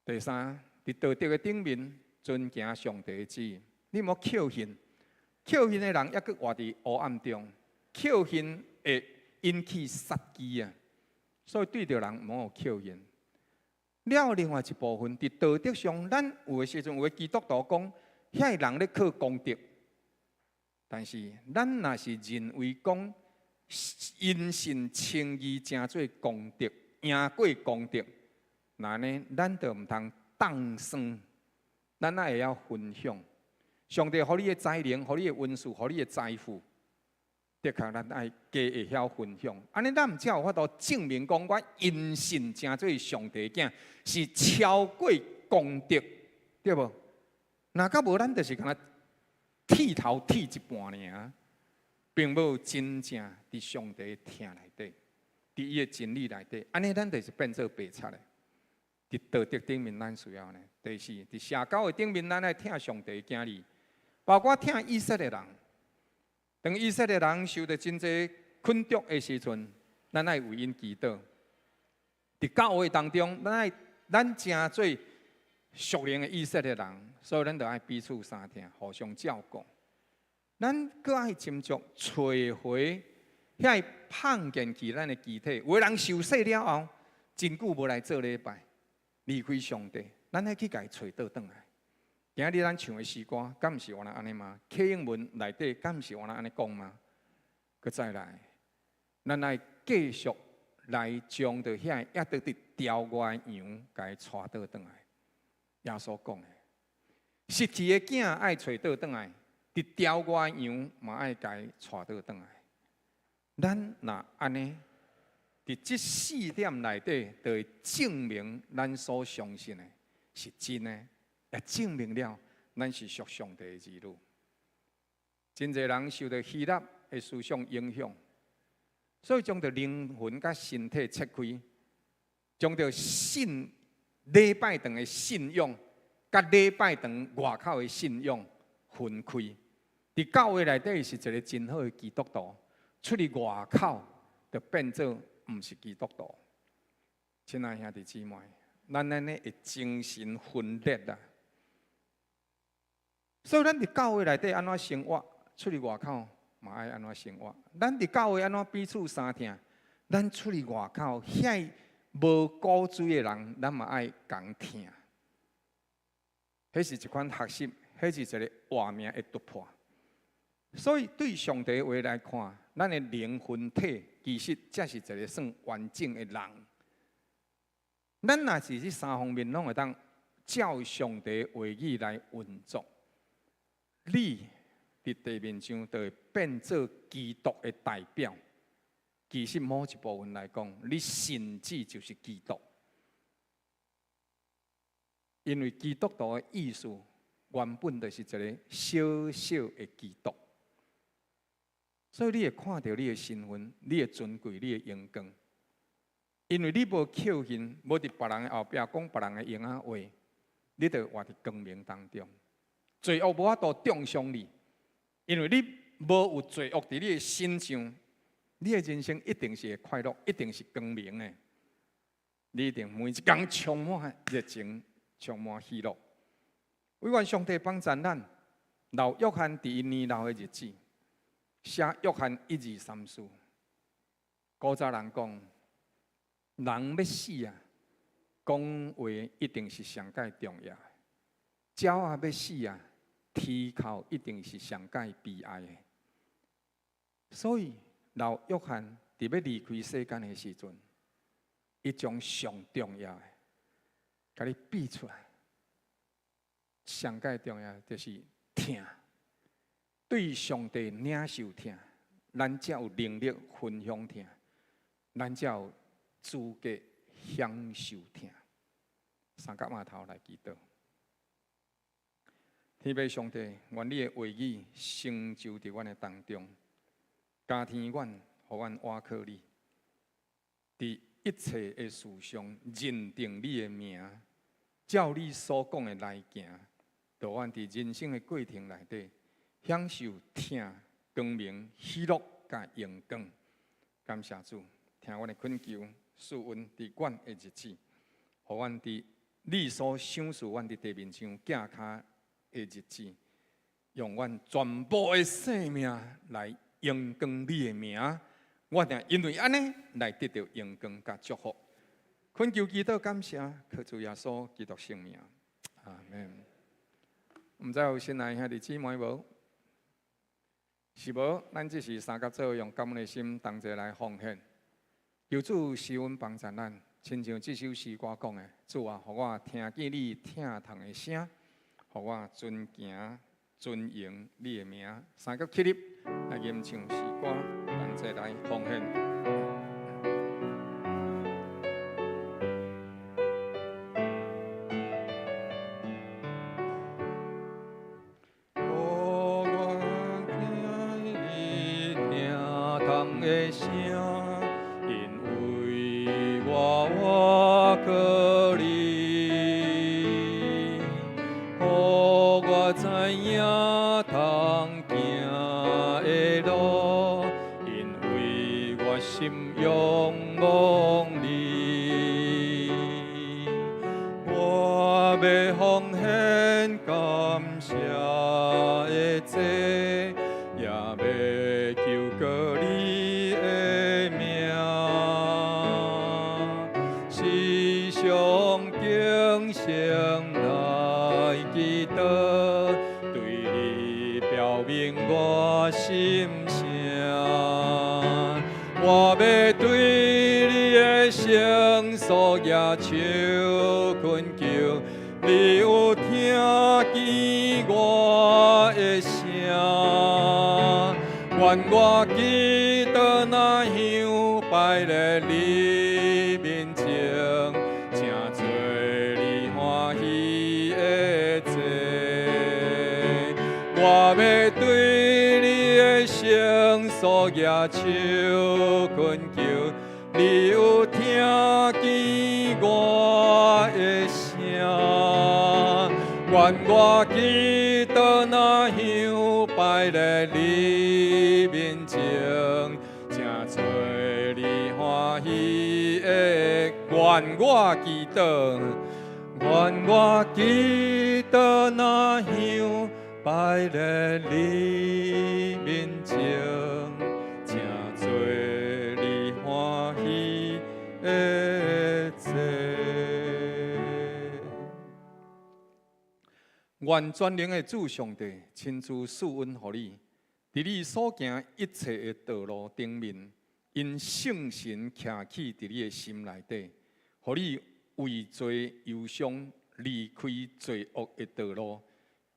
第三。佇道德的頂面，遵行上帝的旨意。你毋好扣恨，扣恨的人猶閣活佇黑暗中，扣恨會引起殺機啊！所以對著人毋好扣恨。了，另外一部分佇道德上，咱有的時陣有的基督徒講，遐个人咧靠功德，但是咱若是認為講因信稱義成做功德，贏過功德，那呢，咱就毋通當算，咱愛會曉分享。上帝予你的才能，予你的恩賜，予你的財富，的確咱愛加會曉分享。按呢，咱才有法度證明講，我因信成做上帝囝，是超過功德，對無？若閣無，咱就是干焦剃頭剃一半爾，並無真正佇上帝疼內底，佇伊的真理內底，按呢，咱就是變做白賊的。佇道德頂面，咱需要呢。第四，佇社交的頂面，咱愛疼上帝的囝兒，包括疼以色列人。當以色列人受著真濟困局的時陣，咱愛為𪜶祈禱。佇教會當中，咱愛咱成做屬靈的以色列人，所以咱就愛彼此相疼，互相照顧。咱閣愛斟酌揣回遐碰見去咱的肢體，有的人受洗了後，真久無來做禮拜。離開上帝，咱愛去共伊揣倒轉來。今仔日咱唱的詩歌，敢毋是原來按呢嗎？啟應文內底，敢毋是原來按呢講嗎？閣再來，咱愛繼續來將著遐抑閣佇牢外的羊，共伊帶倒轉來。耶穌講的，失去的囝愛揣倒轉來，佇牢外的羊嘛愛共伊帶倒轉來。咱若按呢？佇這四點內底，就會證明咱所相信的是真的，也證明了咱是屬上帝的兒女。真濟人受著希臘的思想影響，所以將著靈魂佮身體切開，將著信禮拜堂的信仰，佮禮拜堂外口的信仰分開。佇教會內底是一个真好的基督徒，出去外口就變做毋是基督徒。親愛兄弟姊妹，咱按呢會精神分裂啦。所以咱佇教會內底按怎生活，出去外口嘛愛按怎生活。咱佇教會按怎彼此相疼，咱出去外口遐無骨髓的人，咱嘛愛共疼。彼是一款學習，彼是一个活命的突破。所以對上帝話來看，咱的靈魂體其實才是一个算完整的人。咱若是這三方面攏會當照上帝話語來運作，你佇地面上就會變做基督的代表。其實某一部分來講，你甚至就是基督，因為基督徒的意思原本就是一个小小的基督，所以你會看著你的身份、你的尊貴、你的榮光。因為你無口信，無佇別人的後壁講別人的閒仔話，你就活佇光明當中。罪惡無法度中傷你，因為你無有罪惡佇你的身上，你的人生一定是會快樂，一定是光明的。你一定每一工充滿熱情，充滿喜樂。惟願上帝幫助咱，老約翰佇伊年老的日子，寫約翰一二三四。古早人講，人欲死啊，講話一定是上蓋重要的；鳥仔欲死啊，啼哭一定是上蓋悲哀的。所以，老約翰佇欲離開世間的時陣，伊將上重要的，共你比出來。上蓋重要就是疼，對上帝領受疼，咱才有能力分享疼，咱才有資格享受疼。三角碼頭來祈禱，天父上帝，願你的話語成就佇阮的當中，加添阮，予阮倚靠你，佇一切的事上認定你的名，照你所講的來行，予阮佇人生的過程內底享受疼、光明、喜樂佮榮光。感謝主，聽阮的懇求，賜阮佇阮的日子，予阮佇你所賞賜阮佇地面上行跤的日子，用阮全部的生命來榮光你的名。我定因為按呢來得著榮光佮祝福。懇求祈禱感謝，靠主耶穌基督聖名，阿門。毋知有新來兄弟姊妹無？是無？咱這是三佮做，用感恩的心同齊來奉獻。求主施恩幫助咱，親像這首詩歌講的：主啊，予我聽見你疼痛的聲，予我遵行尊榮你的名。三佮起立來吟唱詩歌，同齊來奉獻。我欲對你举手懇求，你有聽見我的聲。願我祈禱若香擺咧你面前，成做你歡喜的。願我祈禱，願我祈禱若香擺咧你面前，成做你歡喜的祭。願全能的主上帝親自賜恩予你，佇你所行一切的道路頂面，因聖神徛起佇你的心內底，予你為罪憂傷，離開罪惡的道路，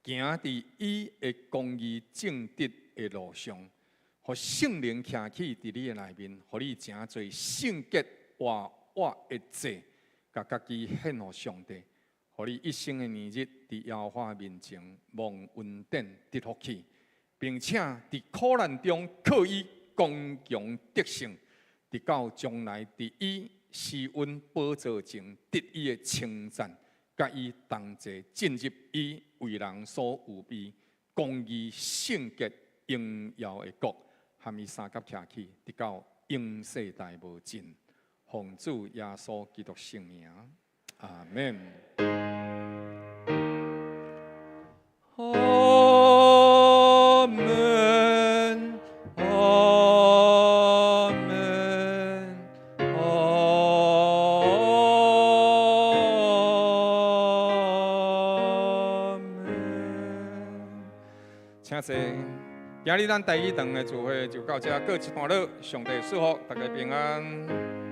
行佇伊的公義正直的路上，予聖靈徛起佇你的內面，予你成做聖潔活潑的祭，共家己獻予上帝。予你一生的年日，佇耶和華面前蒙恩典得福氣，並且佇苦難中靠伊剛強得勝，直到將來佇伊施恩寶座前得伊的稱讚，佮伊同齊進入伊為人所預備公義聖潔榮耀的國，含伊相佮徛起，直到永世代無盡。奉主耶穌基督聖名，阿門。阿門，阿門，阿門。請坐。今日咱台語堂的聚會就到這，告一段落。上帝賜福，大家平安。